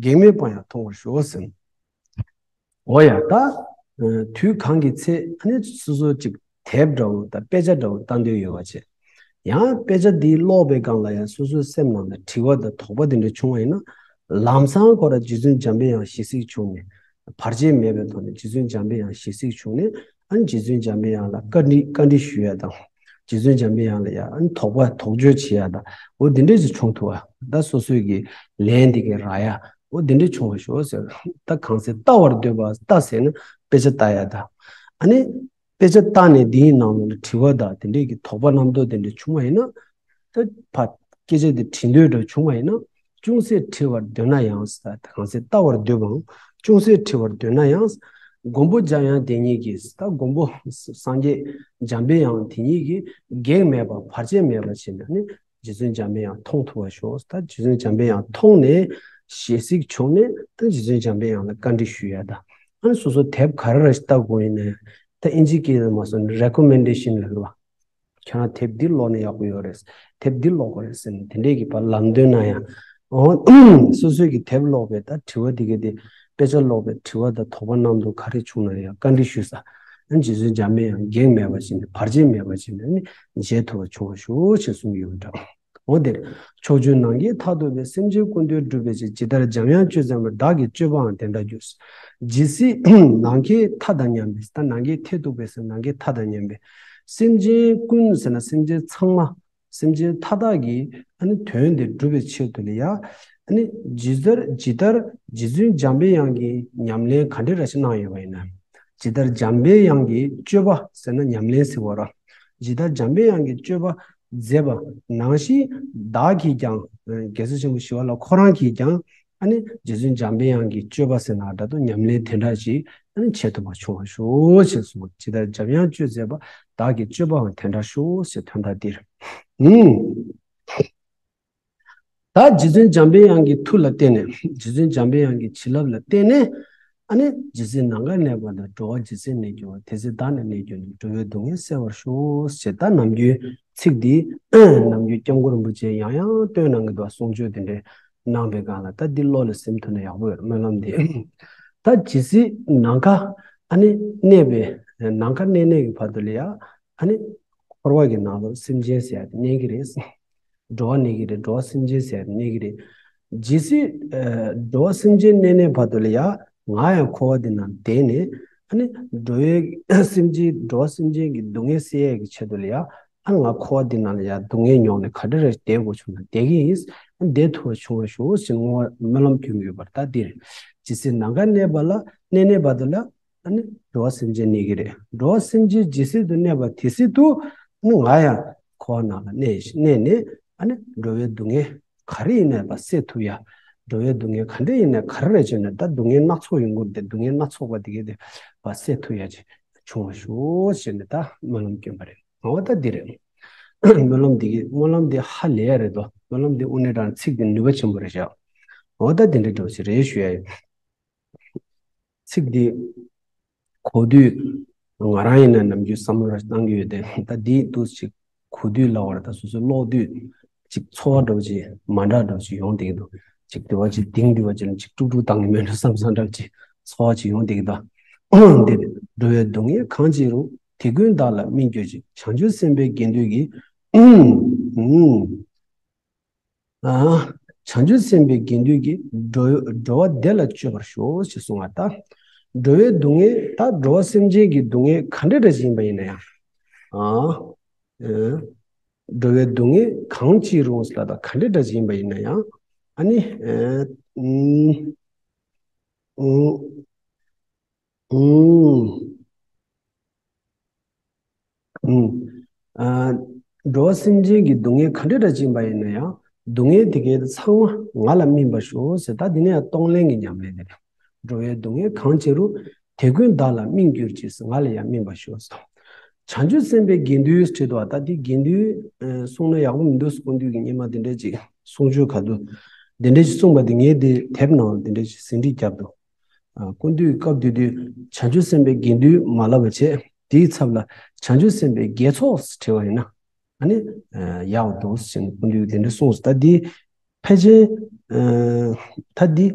གེགས་མེད་དཔལ་ཡང་མཐོང་བར་ཤོག་ཟེར། འོ་ཡ་ད། དུས་གང་གི་ཚེ་ཨ་ནི་སོ་སོ་ཅིག་དེབ་འདྲ་བོ་དང་དཔེ་ཆ་འདྲ་བོ་ལྟ་འདོད་ཡོད་པ་བྱས། ཡང་དཔེ་ཆ་འདི་ཀློག་པའི་སྒང་ལ་ཡང་སོ་སོའི་སེམས་ནང་ལ་དྲི་བ་དང་དོགས་པ་དེ་འདྲ་བྱུང་བ་ཡིན་ན། ལམ་སང་ཁོ་ར་རྗེ་བཙུན་འཇམ་པའི་དབྱངས་ཞལ་གཟིགས་བྱུང་ནས། བར་ཆད་མེད་པའི་ཐོག་ནས་རྗེ་བཙུན་འཇམ་པའི་དབྱངས་ཞལ་གཟིགས་བྱུང་ནས། ཨ་ནི་རྗེ་བཙུན་འཇམ་པའི་དབྱངས་ལ་བཀའ་འདྲི་བཀའ་འདྲི་ཞུ་ཡ་དང་། རྗེ་བཙུན་འཇམ་པའི་དབྱངས་ལ་ཡ་ཨ་ནི་དོགས་པ་དོགས་གཅོད་བྱེད་ཡ་དང་། འོ་དེ་འདྲས་ཅིག་བྱུང་ཐུབ་པ། ད་སོ་སོའི་གི་ལན་དེ་གི་རག་ཡ། འོ་དེ་འདྲས་བྱུང་བ་ཞོག་ཟེར། ད་གང་ཟེར་ལྟ་བར་འདོད་པ། ལྟ་ཟེར་ན་དཔེ་ཆ་ལྟ་ཡ་དང་། ཨ་ནི་དཔེ་ཆ་ལྟ་ནས་དེའི་ནང་ལོགས་ལ་དྲི་བ་དང་དེ་འདྲས་ཀྱི་དོགས་པ་རྣམ་རྟོག་དེ་འདྲས་བྱུང་བ་ཡིན་ན། ད་ཕ་སྐད་ཆ་དེ་དྲི་འདོད་འདྲ་བྱུང་བ་ཡིན་ན། ཅུང་ཟད་དྲི་བར་འདོད་ན་ཡང་། ད་གང་ཟེར་ལྟ་བར་འདོད་པའང་ཅུང་ཟད་དྲི་བར་འདོད་ན་ཡང་། མགོན་པོ་འཇམ་དབྱངས་དེ་ཉིད་ཀྱིས། ད་མགོན་པོ་སངས་རྒྱས་འཇམ་པའི་དབྱངས་དེ་ཉིད་ཀྱིས་གེགས་མེད་པ་བར་ཆད་མེད་པ་བྱས་ནས་ནི། རྗེ་བཙུན་འཇམ་པའི་དབྱངས་མཐོང་ཐུབ་པ་ཤོག་ད་རྗེ་བཙུན་འཇམ་པའི་དབྱངས་མཐོང་ནས་ཞལ་གཟིགས་བྱུང་ནས། ད་རྗེ་བཙུན་འཇམ་པའི་དབྱངས་ལ་བཀའ་འདྲི་ཞུ་ཡ་དང་། ཨ་ནི་སོ་སོ་དེབ་ག་རེ་རེ་ཞིག་ལྟ་དགོས་ཡིན་ནའི། ད་ཨིན་ཇི་སྐད་ལ་མ་སོང་ནས་recommendation ལབ་ཀྱི་བ། ཁྱོད་རང་དེབ་འདི་ཀློག་ན་ཡག་པོ་ཡོད་རེད། དེབ་འདི་ཀློག་དགོས་རེད་ཟེར་ནས་དེ་འདྲས་ཀྱི་བར་ལམ་སྟོན་གནང་ཡ། འོ། སོ་སོའི་གི་དེབ་ཀློག་པའི་ད་དྲི་བ་དེ་ག་དེ། དཔེ་ཆ་ཀློག་པའི་དྲི་བ་དང་དོགས་པ་རྣམ་རྟོག་ག་རེ་བྱུང་ན་ཡང་བཀའ་འདྲི་ཞུས་ས། ཨ་ནི་རྗེ་བཙུན་འཇམ་པའི་དབྱངས་གེགས་མེད་པ་བྱས་ནས་བར་ཆད་མེད་པ་བྱས་ནས་ནི་འབྱེད་ཐུབ་པ་བྱུང་བ་ཞུ་ཞེས་གསུངས་ཡོད་པ་འདྲ། འོ་དེར། ཕྱོགས་བཅུའི་ནམ་མཁའི་མཐས་གཏུགས་པའི། སེམས་ཅན་ཀུན་འདུལ་སྒྲུབ་པའི་ཕྱིར། ཇི་ལྟར་འཇམ་དབྱངས་སྤྱོད་མཛད་པ། བདག་གི་སྤྱོད་པའང་དེ་འདྲར་འགྱུར། ཇི་སྲིད་ནམ་མཁའི་མཐའ་དང་མཉམ་པའི། ད་ནམ་མཁའི་མཐས་གཏུགས་པའི་ཟེར་ནམ་མཁའི་མཐའ་དང་མཉམ་པའི། སེམས་ཅན་ཀུན་ཟེར་ན་སེམས་ཅན་ཚང་མ། སེམས་ཅན་མཐའ་དག་གི་ཨ་ནི་དོན་དེ་སྒྲུབ་པའི་ཆེད་དུ་ལ་ཡ། ཨ་ནི་ཇི་ལྟར་ཇི་ལྟར་རྗེ་བཙུན་འཇམ་པའི་དབྱངས་ཀྱིས་ཉམས་ལེན་ག་འདྲ་ར་ཞིག་གནང་ཡོད་པ་ཡིན་ན། ཇི་ལྟར་འཇམ་པའི་དབྱངས་ཀྱི་སྤྱོད་པ་ཟེར་ན་ཉམས་ལེན་ཟེར་བ་ར། ཇི་ལྟར་འཇམ་པའི་དབྱངས་ཀྱི་སྤྱོད་པ་མཛད་པ་ནང་བཞིན་བདག་གིས་ཀྱང་། རྒྱལ་སྲས་ཆེན་པོ་ཞི་བ་ལྷ་ཁོ་རང་གིས་ཀྱང་ཨ་ནི་རྗེ་བཙུན་འཇམ་པའི་དབྱངས་ཀྱི་སྤྱོད་པ་ཟེར་ན་འདྲ་དུ་ཉམས་ལེན་དེ་འདྲ་ཞིག་ཨ་ནི་བྱེད་ཐུབ་པ་བྱུང་བར་ཤོག་ཅེས་གསུངས། ཇི་ལྟར་འཇམ་དབྱངས་སྤྱོད་མཛད་པ། བདག་གི་སྤྱོད་པའང་དེ་འདྲར་ཤོག་ཅེས་དོན་དག་འདིར། ཨུམ། ད་རྗེ་བཙུན་འཇམ་པའི་དབྱངས་ཀྱི་མཐུ་ལ་བརྟེན་ནས། རྗེ་བཙུན་འཇམ་པའི་དབྱངས་ཀྱི་བྱིན་རླབས་ལ་བརྟེན་ནས། ཨ་ནི་ཇི་སྲིད་ནམ་མཁའ་གནས་པ་དང་། འགྲོ་བ་ཇི་སྲིད་གནས་གྱུར་པ། དེ་སྲིད་བདག་ནི་གནས་གྱུར་ནས། འགྲོ་བའི་སྡུག་བསྔལ་སེལ་བར་ཤོག་ཅེས། ད་ནམ་རྒྱུན་ཚིག་འདི་ནམ་རྒྱུན་སྐྱབས་མགོན་རིན་པོ་ཆེ་ཡང་ཡང་བཏོན་གནང་གི་འདུག་གསུང་ཆོས་དེ་འདྲའི་གནང་པའི་སྒང་ལ། ད་འདི་བློ་ལ་ཟིན་ཐུབ་ན་ཡག་པོ་ཡོད། སྨོན་ལམ་འདི། ད་ཇི་སྲིད་ནམ་མཁའ་ཨ་ནི་གནས་པའི། ནམ་མཁའ་གནས་གནས་ཀྱི་བར་དུ་ལ་ཡ། ཨ་ནི་འཁོར་བ་གི་ནང་ལ་སེམས་ཅན་ཟེར་ཡ་དེ་གནས་ཀྱི་རེད། འགྲོ་བ་གནས་ཀྱི་རེད། འགྲོ་བ་སེམས་ཅན་ཟེར་ཡ་དེ་གནས་ཀྱི་རེད། ཇི་སྲིད་ཨ་འགྲོ་བ་སེམས་ཅན་གནས་གནས་བར་དུ་ལ་ཡ། ང་ཡང་འཁོར་བ་འདི་ནང་བསྡད་ནས། ཨ་ནི་འགྲོ་བའི་སེམས་ཅན། འགྲོ་བ་སེམས་ཅན་གྱི་སྡུག་བསྔལ་སེལ་ཡས་ཀྱི་ཆེད་དུ་ལ་ཡ། ཨ་ནི་ང་འཁོར་བ་འདི་ནང་ལ་ཡ་སྡུག་བསྔལ་མྱོང་ནས་ག་འདྲ་རེ་བསྡད་དགོས་བྱུང་ན་བསྡད་ཀྱི་ཡིན། བསྡད་ཐུབ་པ་བྱུང་བར་ཤོག་ཅེས་བསྔོ་བ་སྨོན་ལམ་སྐྱོན་གྱི་ཡོད་པར། ད་འདིར་ཇི་སྲིད་ནམ་མཁའ་གནས་པ་ལ། གནས་གནས་བར་དུ་ལ། ཨ་ནི་འགྲོ་བ་སེམས་ཅན་གནས་ཀྱི་རེད། འགྲོ་བ་སེམས་ཅན་ཇི་སྲིད་དུ་གནས་པ་དེ་སྲིད་དུ། ཨ་ནི་ང་ཡང་འཁོར་བ་ནང་ལ་གནས་གནས་ནས། ཨ་ནི་འགྲོ་བའི་སྡུག་བསྔལ་ག་རེ་ཡིན་ནའི་བ་སེལ་ཐུབ་ཡ། འགྲོ་བའི་སྡུག་བསྔལ་ག་འདྲ་ཡིན་ནའི་ག་རེ་རེ་བྱས་ནས། ད་སྡུག་བསྔལ་སྣ་ཚོགས་ཡོང་གི་རེད་དེ། སྡུག་བསྔལ་སྣ་ཚོགས་པ་དེ་གས་དེ་བ་སེལ་ཐུབ་ཡ་ཅིག་བྱུང་བར་ཤོག་ཅེས་ནས་ད་སྨོན་ལམ་སྐྱོན་པ་རེད། འོ་ད་འདི་རེད། སྨོན་ལམ་འདི་གི་སྨོན་ལམ་འདི་ཧ་ལས་ཡ་རེད་དོ། སྨོན་ལམ་འདི་དངོས་གནས་དྲང་ཚིག་འདི་ནུས་པ་ཆེན་པོ་རེད་བཞག་འོ་ད་འདི་འདྲ་འགྲོ་ཞིག་རེད་ཞུ་ཡ་ཡིན། ཚིག་འདི་གོ་དུས་ང་རང་ཡིན་ན་ནམ་རྒྱུན་བསམ་བློ་ར་བཏང་གི་ཡོད་དེ། ད་འདི་འདུག་ཅིག་གོ་དུས་ལ་བར་ད་སོ་སོའི་ཀློག་དུས་ཅིག་ཚོར་བ་འདྲ་བོ་ཅིག་མ་འདྲ་འདྲ་བོ་ཅིག་ཡོང་བསྡད་ཀྱི་འདུག་ཅིག་དུ་བ་ཅིག་གདེང་དུ་བ་ཅིག་ཅིག་ཀྲུག་ཀྲུག་བཏང་གི་མེད་འགྲོ་བསམ་བསམ་འདྲ་བོ་ཅིག་ཚོར་བ་ཅིག་ཡོང་བསྡད་ཀྱི་འདུག་འདིར་འགྲོ་བའི་སྡུག་བསྔལ་གང་ཅི་རུང་། དེ་ཀུན་བདག་ལ་སྨིན་གྱུར་ཅིག་བྱང་ཆུབ་སེམས་དཔའི་དགེ་འདུན་གྱིས། ཨུམ། ཨུམ། ཨ། བྱང་ཆུབ་སེམས་དཔའི་དགེ་འདུན་གྱིས་འགྲོ་འགྲོ་བ་བདེ་ལ་སྤྱོད་པར་ཤོག་ཅེས་གསུངས་པ་ལྟར། འགྲོ་བའི་སྡུག་བསྔལ་ད་འགྲོ་བ་སེམས་ཅན་གྱི་སྡུག་བསྔལ་ག་འདྲ་འདྲ་ཞིག་ཡིན་པ་ཡིན་ན་ཡང་། ཨ། ཨ། འགྲོ་བའི་སྡུག་བསྔལ་གང་ཅི་རུང་ལ་ད་ག་འདྲ་འདྲ་ཞིག་ཡིན་པ་ཡིན་ན་ཡང་། ཨ་ནི། ཨ། ཨུམ། ཨུམ། ཨུམ། ཨུམ། ཨ། འགྲོ་བ་སེམས་ཅན་གྱི་སྡུག་བསྔལ་ག་འདྲ་འདྲ་ཅིག་ཡིན་པ་ཡིན་ན་ཡང་། སྡུག་བསྔལ་དེ་གའི་ཚང་མ་ང་ལ་སྨིན་པར་ཤོག་ཟེར། ད་འདི་ནས་ཡང་གཏོང་ལེན་གྱི་ཉམས་ལེན་དེ་རེད། འགྲོ་བའི་སྡུག་བསྔལ་གང་ཅི་རུང་། དེ་ཀུན་བདག་ལ་སྨིན་གྱུར་ཅིག་ང་ལ་ཡང་སྨིན་པར་ཤོག་ཟེར། བྱང་ཆུབ་སེམས་དཔའི་དགེ་འདུན་ཟེར་དུས་ད་འདི་དགེ་འདུན་གསུངས་ན་ཡག་པོ་མི་འདུག་སྐུ་མདུན་གྱི་སྔོན་མ་འདི་འདྲ་ཅིག་གསུང་ཆོས་ག་དུས་འདི་འདྲ་ཅིག་གསུངས་པ་འདི་ངས་འདི་དེབ་ནང་འདི་འདྲ་ཅིག་ཟིན་བྲིས་བརྒྱབ་འདུག་ཨ། སྐུ་མདུན་སྐབས་དེ་དུས་བྱང་ཆུབ་སེམས་དཔའི་དགེ་འདུན་མ་ལབ་པ་བྱས། དེའི་ཚབ་ལ་བྱང་ཆུབ་སེམས་དཔའི་དགེ་ཚོགས་བྲིས་པ་ཡིན་ན། ཨ་ནི། ཡག་འདུག་ཟེར་ནས་སྐུ་མདུན་དེ་འདྲ་གསུངས་སོང་། ད་འདི་ཕལ་ཆེར། ད་འདི་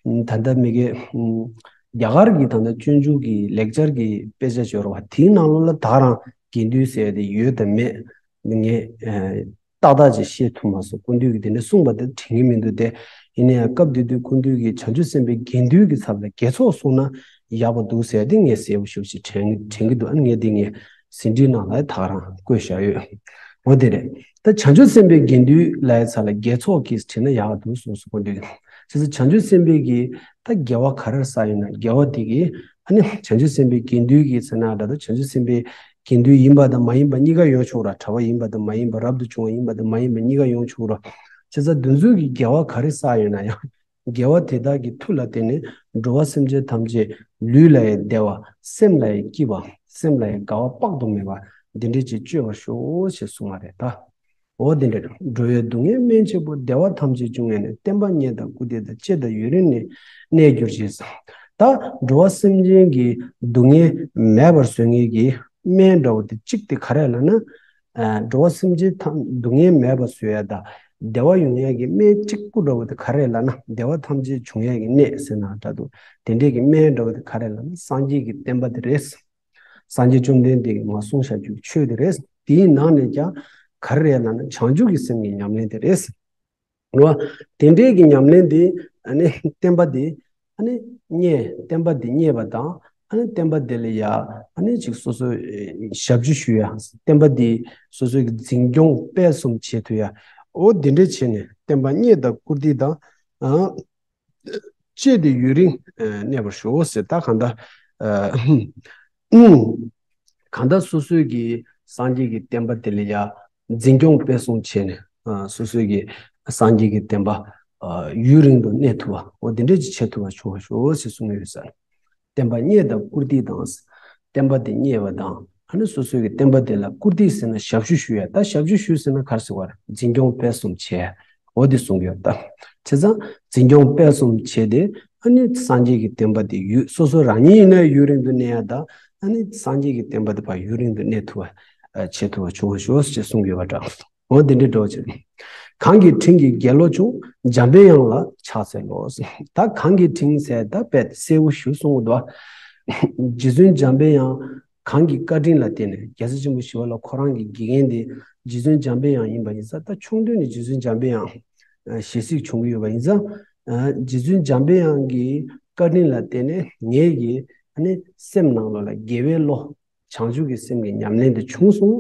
ད་ལྟ་མི་གའི་རྒྱ་གར་གྱི་ད་ལྟ་སྤྱོད་འཇུག་གི་ལེགས་སྦྱར་གྱི་དཔེ་ཆ་ཅིག་ཡོད་རེད་བ། དེའི་ནང་ལོགས་ལ་ད་རང་དགེ་འདུན་ཟེར་ཡ་དེ་ཡོད་དམ་མེད་ངས། ཏག་ཏག་ཅིག་ཤེས་ཐུབ་མ་སོང་། སྐུ་མདུན་གྱིས་དེ་འདྲ་གསུངས་པ་དེ་དྲན་གྱི་མི་འདུག་དེ་ ཡིན་ན་ཡང་སྐབས་དེ་དུས་སྐུ་མདུན་གྱིས་བྱང་ཆུབ་སེམས་དཔའི་དགེ་འདུན་གྱི་ཚབ་ལ་དགེ་ཚོགས་གསུངས་ན་ཡག་པོ་འདུག་ཟེར་ཏེ་ངས་གསལ་པོ་ཞེ་པོ་ཅིག་དྲན་དྲན་གྱི་འདུག་ཨ་ནི་ངས་འདི་ངས་ཟིན་བྲིས་ནང་ལ་ད་ག་རང་བཀོད་བཞག་ཡོད། འོ་དེ་རེད། ད་བྱང་ཆུབ་སེམས་དཔའི་དགེ་འདུན་ལབ་ཡ་ཚ་ལ་དགེ་ཚོགས་ཀྱིས་བྲིས་ན་ཡག་འདུག་གསུངས་སོང་སྐུ་མདུན་གྱིས། བྱས་ཙང་བྱང་ཆུབ་སེམས་དཔའི་གི་ད་དགེ་བ་ག་རེ་བསགས་ཡོད་ན་དགེ་བ་དེ་གིས་ཨ་ནི་བྱང་ཆུབ་སེམས་དཔའི་དགེ་འདུན་གྱི་ཚེ་ན་འདྲ་ད་བྱང་ཆུབ་སེམས་དཔའི་དགེ་འདུན་ཡིན་པ་དང་མ་ཡིན་པ་གཉིས་ཀ་ཡོང་ཆོག་ར། གྲྭ་པ་ཡིན་པ་དང་མ་ཡིན་པ་རབ་ཏུ་བྱུང་བ་ཡིན་པ་དང་མ་ཡིན་པ་གཉིས་ཀ་ཡོང་ཆོག་ར། བྱས་ཙང་དེ་ཚོ་གི་དགེ་བ་ག་རེ་བསགས་ཡོད་ན་ཡང་དགེ་བ་དེ་དག་གི་མཐུ་ལ་བརྟེན་ནས་འགྲོ་བ་སེམས་ཅན་ཐམས་ཅད་ལུས་ལ་ཡང་བདེ་བ། སེམས་ལ་ཡང་སྐྱིད་པ། སེམས་ལ་ཡང་དགའ་བ་དཔག་ཏུ་མེད་པ་འདི་འདྲས་ཅིག་སྤྱོད་པར་ཤོག་ཅེས་གསུངས་པ་རེད་ད། འོ་དེ་འདྲ་འགྲོ་བའི་སྡུག་བསྔལ་སྨན་གཅིག་པུ། བདེ་བ་ཐམས་ཅད་འབྱུང་བའི་གནས། བསྟན་པ་རྙེད་དང་བཀུར་སྟི་དང་། བཅས་དང་ཡུན་རིང་ནས་གནས་གྱུར་ཅིག་ད་འགྲོ་བ་སེམས་ཅན་གྱི་སྡུག་བསྔལ་མེད་པར་བཟོ་མཁན་གྱི་སྨན་འདྲ་བོ་དེ་གཅིག་དེ་ག་རེ་ལབ་ན། ཨ་འགྲོ་བ་སེམས་ཅན་ཐམས་སྡུག་བསྔལ་མེད་པར་བཟོ་ཡ་དང་བདེ་བ་ཡོང་ཡ་གི་སྨན་གཅིག་པུ་འདྲ་བོ་དེ་ག་རེ་ལབ་ན། བདེ་བ་ཐམས་ཅད་འབྱུང་ཡ་གི་གནས་ཟེར་ན་འདྲ་འདུག་དེ་འདྲས་ཀྱི་སྨན་འདྲ་བོ་དེ་ག་རེ་ལབ་ན་སངས་རྒྱས་ཀྱི་བསྟན་པ་དེ་རེད། སངས་རྒྱས་བཅོམ་ལྡན་འདས་ཀྱིས་མར་གསུངས་བཞག་རྒྱུ་ཆོས་དེ་རེད། དེའི་ནང་ནས་ཀྱང་ག་རེ་རེད་ལབ་ན་བྱང་ཆུབ་ཀྱི་སེམས་ཀྱི་ཉམས་ལེན་དེ་རེད། རེད་བ། དེ་འདྲའི་གི་ཉམས་ལེན་དེ་ཨ་ནི་བསྟན་པ་དེ་ཨ་ནི་རྙེད། བསྟན་པ་དེ་རྙེད་པ་དང་ཨ་ནི་བསྟན་པ་དེ་ལ་ཡ་ཨ་ནི་ཅིག་སོ་སོ་ཨེ་ཞབས་ཞུ་ཞུ་ཡ། བསྟན་པ་དེ་སོ་སོའི་གི་འཛིན་སྐྱོང་སྤེལ་གསུམ་བྱེད་ཐུབ་ཡ། འོ་དེ་འདྲ་བྱས་ནས་བསྟན་པ་རྙེད་དང་བཀུར་སྟི་དང་ཨ། བཅས་ཏེ་ཡུན་རིང་གནས་པར་ཤོག་ཟེར། ད་གང་ལྟར་ཨ་གང་ལྟར་སོ་སོའི་གི་སངས་རྒྱས་ཀྱི་བསྟན་པ་དེ་ལ་ཡ་འཛིན་སྐྱོང་སྤེལ་གསུམ་བྱས་ནས་ཨ་སོ་སོའི་གི་སངས་རྒྱས་ཀྱི་བསྟན་པ་ཨ་ཡུན་རིང་དུ་གནས་ཐུབ་པ་འོ་དེ་འདྲ་ཅིག་བྱེད་ཐུབ་པ་བྱུང་བར་ཤོག་ཟེར་གསུངས་ཡོད་ཟེར། བསྟན་པ་རྙེད་དང་བཀུར་སྟི་དང་། བསྟན་པ་དེ་རྙེད་པ་དང་ཨ་ནི་སོ་སོའི་གི་བསྟན་པ་དེ་ལ་བཀུར་སྟི་ཟེར་ན་ཞབས་ཞུ་ཞུ་ཡ། ད་ཞབས་ཞུ་ཞུ་ཟེར་ན་ག་རེ་ཟེར་བ་རེད། འཛིན་སྐྱོང་སྤེལ་གསུམ་བྱས། འོ་དེ་གསུངས་ཡོད་ད། བྱས་ཙང་འཛིན་སྐྱོང་སྤེལ་གསུམ་བྱས་ཏེ་ཨ་ནི་སངས་རྒྱས་ཀྱི་བསྟན་པ་དེ་ཡུན་སོ་སོ་རང་ཉིད་ཡིན་ན་ཡུན་རིང་དུ་གནས་ཡ་དང་ཨ་ནི་སངས་རྒྱས་ཀྱི་བསྟན་པ་དེ་ཕར་ཡུན་རིང་དུ་གནས་ཐུབ་པ་བྱེད་ཐུབ་པ་བྱུང་བར་ཤོག་ཅེས་གསུངས་ཡོད་པ་འདྲ། འོ་དེ་འདྲའི་འགྲོ་བྱེད། གང་གི་དྲིན་གྱིས་དགེ་བློ་བྱུང་། འཇམ་པའི་དབྱངས་ལ་ཕྱག་འཚལ་ལོ། ད་གང་གི་དྲིན་ཟེར་ད་དཔེ་གསལ་པོ་ཞུ་གསུངས་འདུག་རྗེ་བཙུན་འཇམ་པའི་དབྱངས་གང་གི་བཀའ་དྲིན་ལ་བརྟེན་ནས་རྒྱལ་སྲས་ཆེན་པོ་ཞི་བ་ལྷ་ཁོ་རང་གི་དགེ་རྒན་དེ་རྗེ་བཙུན་འཇམ་པའི་དབྱངས་ཡིན་པ་ཡིན་ཙང་། ད་ཆུང་དུས་ནས་རྗེ་བཙུན་འཇམ་པའི་དབྱངས་ཞལ་གཟིགས་བྱུང་གི་ཡོད་པ་ཡིན་ཙང་། རྗེ་བཙུན་འཇམ་པའི་དབྱངས་ཀྱི་བཀའ་དྲིན་ལ་བརྟེན་ནས་ངེད་ཀྱི་ཨ་ནི་སེམས་ནང་ལོགས་ལ་དགེ་བའི་བློ། བྱང་ཆུབ་ཀྱི་སེམས་ཀྱི་ཉམས་ལེན་དེ་བྱུང་སོང་།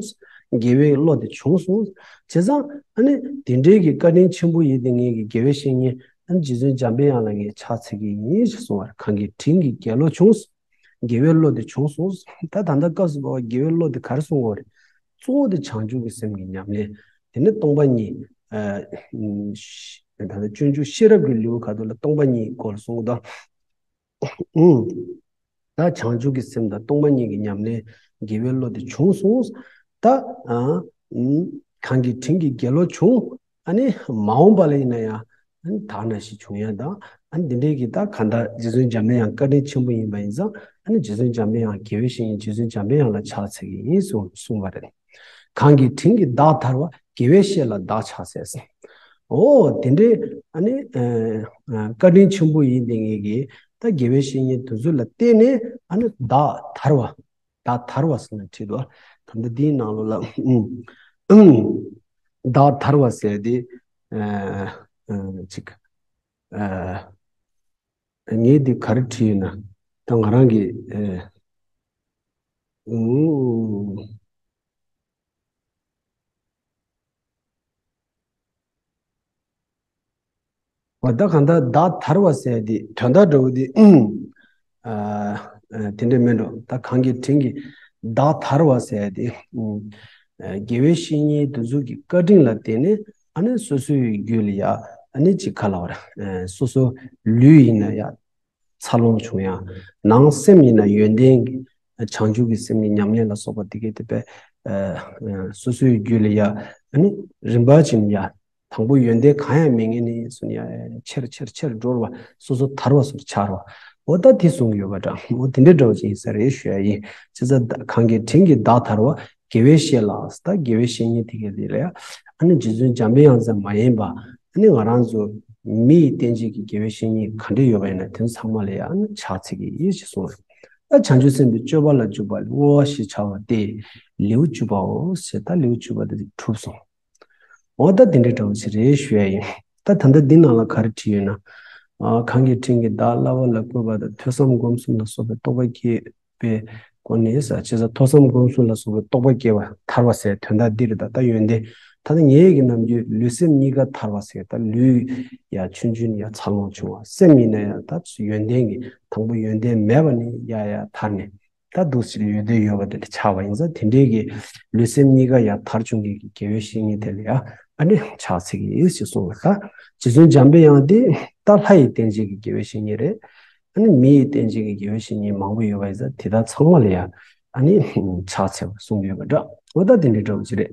དགེ་བའི་བློ་དེ་བྱུང་སོང་། བྱས་ཙང་ཨ་ནི་དེ་འདྲའི་གི་བཀའ་དྲིན་ཆེན་པོ་ཡིན་ཏེ་ངེད་ཀྱི་དགེ་བའི་བཤེས་གཉེན་ཨ་ནི་རྗེ་བཙུན་འཇམ་པའི་དབྱངས་ལ་ངས་ཕྱག་འཚལ་གྱི་ཡིན་ཞེས་གསུངས་པར། གང་གི་དྲིན་གྱིས་དགེ་བློ་བྱུང་། དགེ་བའི་བློ་དེ་བྱུང་སོང་། ད་ད་ལྟ་སྐབས་སུ་བབ་པ་དགེ་བའི་བློ་དེ་ག་རེ་གསུང་དགོས་རེད། གཙོ་བོ་དེ་བྱང་ཆུབ་ཀྱི་སེམས་ཀྱི་ཉམས་ལེན། དེ་ནས་སྟོང་པ་ཉིད། ཨ་ད་ལྟ་སྤྱོད་འཇུག་ཤེས་རབ་ཀྱི་ལེའུ་ཁ་ཐུག་ལ་སྟོང་པ་ཉིད་སྐོར་ལ་གསུངས་དང་། ཨུམ། ད་བྱང་ཆུབ་ཀྱི་སེམས་དང་སྟོང་པ་ཉིད་ཀྱི་ཉམས་ལེན་དགེ་བའི་བློ་དེ་བྱུང་སོང་། ད་ཨ་ཨུམ་གང་གི་དྲིན་གྱིས་དགེ་བློ་བྱུང་། ཨ་ནི་མ་འོངས་པ་ལ་ཡིན་ན་ཡང་ཨ་ནི་དག་སྣང་ཞིག་བྱུང་ཡ་དང་། ཨ་ནི་འདི་འདྲའི་གི་ད་གང་ལྟར་རྗེ་བཙུན་འཇམ་པའི་དབྱངས་བཀའ་དྲིན་ཆེན་པོ་ཡིན་པ་ཡིན་ཙང་། ཨ་ནི་རྗེ་བཙུན་འཇམ་པའི་དབྱངས་དགེ་བའི་བཤེས་གཉེན་རྗེ་བཙུན་འཇམ་པའི་དབྱངས་ལ་ཕྱག་འཚལ་གྱི་ཡིན་གསུངས་གསུངས་པ་རེད། གང་གི་དྲིན་གྱིས་བདག་ཐར་བ། དགེ་བའི་བཤེས་ལ་བདག་ཕྱག་འཚལ་ཟེར། འོ་དེ་འདྲའི་ཨ་ནི་ཨ་ཨ་བཀའ་དྲིན་ཆེན་པོ་ཡིན་ཏེ་ངེད་ཀྱིས་ད་དགེ་བའི་བཤེས་གཉེན་དེ་ཚོ་ལ་བརྟེན་ནས་ཨ་ནི་བདག་ཐར་བ། བདག་ཐར་བ་ཟེར་ནས་བྲིས་འདུག་ད་ལྟ་འདིའི་ནང་ལོགས་ལ་ཨུམ་ཨུམ་བདག་ཐར་བ་ཟེར་དེ་ཨ་ཨ་ཅིག་ཨ་ངས་འདི་ག་རེ་བྲིས་ཡོད་ན། ད་ང་རང་གི་ཨེ་ཨུ། འོ་ད་གང་ལྟར་བདག་ཐར་བ་ཟེར་དེ་དོན་དག་འདྲ་བོ་དེ་ཨ་ཨ་དེ་འདྲ་མིན་འགྲོ། ད་གང་གི་དྲིན་གྱིས་བདག་ཐར་བ་ཟེར་དེ་ཨ་དགེ་བའི་བཤེས་གཉེན་དེ་ཚོ་གི་བཀའ་དྲིན་ལ་བརྟེན་ནས་ཨ་ནི་སོ་སོའི་རྒྱུད་ལ་ཡ་ཨ་ནི་ཅིག་ག་ལབ་དགོས་རེད། ཨ་སོ་སོ་ལུས་ཡིན་ན་ཡ་འཚར་ལོངས་བྱུང་ཡ། ནང་སེམས་ཡིན་ན་ཡོན་ཏན་གྱི་བྱང་ཆུབ་ཀྱི་སེམས་ཀྱི་ཉམས་ལེན་ལ་སོགས་པ་དེ་གའི་དེ་བས་ཨ་ཨ་སོ་སོའི་རྒྱུད་ལ་ཡ་ཨ་ནི་རིམ་པ་བྱས་ནས་ཡ། དང་པོ་ཡོན་ཏན་གང་ཡང་མེད་མཁན་ནི་སུ་ནི་ཡ་ཆེར་ཆེར་ཆེར་འགྲོ་བ་སོ་སོ་དར་བ་སོགས་ཆགས་རོ། འོ་ད་དེ་གསུང་གི་ཡོད་པ་འདྲ། འོ་དེ་འདྲའི་འདྲ་བ་ཅིག་ཡིན་ས་རེད་ཞུ་ཡ་ཡིན། བྱས་ཙང་གང་གི་དྲིན་གྱིས་བདག་ཐར་བ། དགེ་བའི་བཤེས་ལ། ད་དགེ་བའི་བཤེས་གཉེན་དེ་གའི་དེ་ལ་ཡ་ཨ་ནི་རྗེ་བཙུན་འཇམ་པའི་དབྱངས་ཙམ་མ་ཡིན་པ་ཨ་ནི་ང་རང་ཚོ་མི་ཡི་རྟེན་བྱེད་ཀྱི་དགེ་བའི་བཤེས་གཉེན་ག་འདྲ་ཡོད་པ་ཡིན་ན་དེ་ཚོ་ཚང་མ་ལ་ཡ་ཨ་ནི་ཕྱག་འཚལ་གྱི་ཡིན་ཞེས་གསུངས་རེད། ད་བྱང་ཆུབ་སེམས་དཔའི་སྤྱོད་པ་ལ་འཇུག་པ་ལས་བསྔོ་བ་ཞེས་བྱ་བ་སྟེ་ལེའུ་བཅུ་པའོ་ཞེས། ད་ལེའུ་བཅུ་པ་དེ་གྲུབ་སོང་། འོ་ད་དེ་འདྲའི་འདྲ་བོ་ཞིག་རེད་ཞུ་ཡ་ཡིན། ད་ད་ལྟ་འདི་ནང་ལ་ག་རེ་བྲིས་ཡོད་ན། ཨ། གང་གི་དྲིན་གྱིས་བདག་བསླབ་པ་ལ་བཀོད་པ་དང་། ཐོས་བསམ་སྒོམ་གསུམ་ལ་སོགས་པའི་རྟོགས་པ་སྐྱེས་པའི་སྒོ་ནས་ཟེར། བྱས་ཙང་ཐོས་བསམ་སྒོམ་གསུམ་ལ་སོགས་པའི་རྟོགས་པ་སྐྱེ་བ་ཐར་བ་ཟེར་དོན་དག་འདི་རེད། ད་ད་ཡོན་ཏན། ད་ལྟ་ངེད་ཀྱི་ནམ་རྒྱུན་ལུས་སེམས་གཉིས་ཀ་ཐར་བ་ཟེར། ད་ལུས་ཡ་ཆུང་ཆུང་ཡ་འཚར་ལོངས་བྱུང་བ། སེམས་ཡིན་ན་ཡང་ད་ཡོན་ཏན་གྱི་དང་པོ་ཡོན་ཏན་མེད་པ་ནས་ཡ་ཡ་ཐར་ནས། ད་འདུག་སེ་ཡོན་ཏན་ཡོད་པ་དེ་ལ་ཆགས་པ་ཡིན་ཙང་། དེ་འདྲའི་གི་ལུས་སེམས་གཉིས་ཀ་ཡང་མཐར་ཕྱིན་མཁན་གྱི་དགེ་བའི་བཤེས་གཉེན་དེ་ལ་ཡང་ཨ་ནི་ཕྱག་འཚལ་གྱི་ཡིན་ཞེས་གསུངས་པ་ལྟར། རྗེ་བཙུན་འཇམ་པའི་དབྱངས་དེ་ད་ལྷ་ཡི་རྟེན་ཅན་གྱི་དགེ་བའི་བཤེས་གཉེན་རེད། ཨ་ནི་མི་ཡི་རྟེན་ཅན་གྱི་དགེ་བའི་བཤེས་གཉེན་མང་པོ་ཡོད་པ་ཡིན་ཙང་། དེ་དག་ཚང་མ་ལ་ཡང་ཨ་ནི་ཕྱག་འཚལ་བ་གསུངས་ཡོད་པ་འདྲ། འོ་ད་དེ་འདྲའི་འདྲ་བོ་ཅིག་རེད།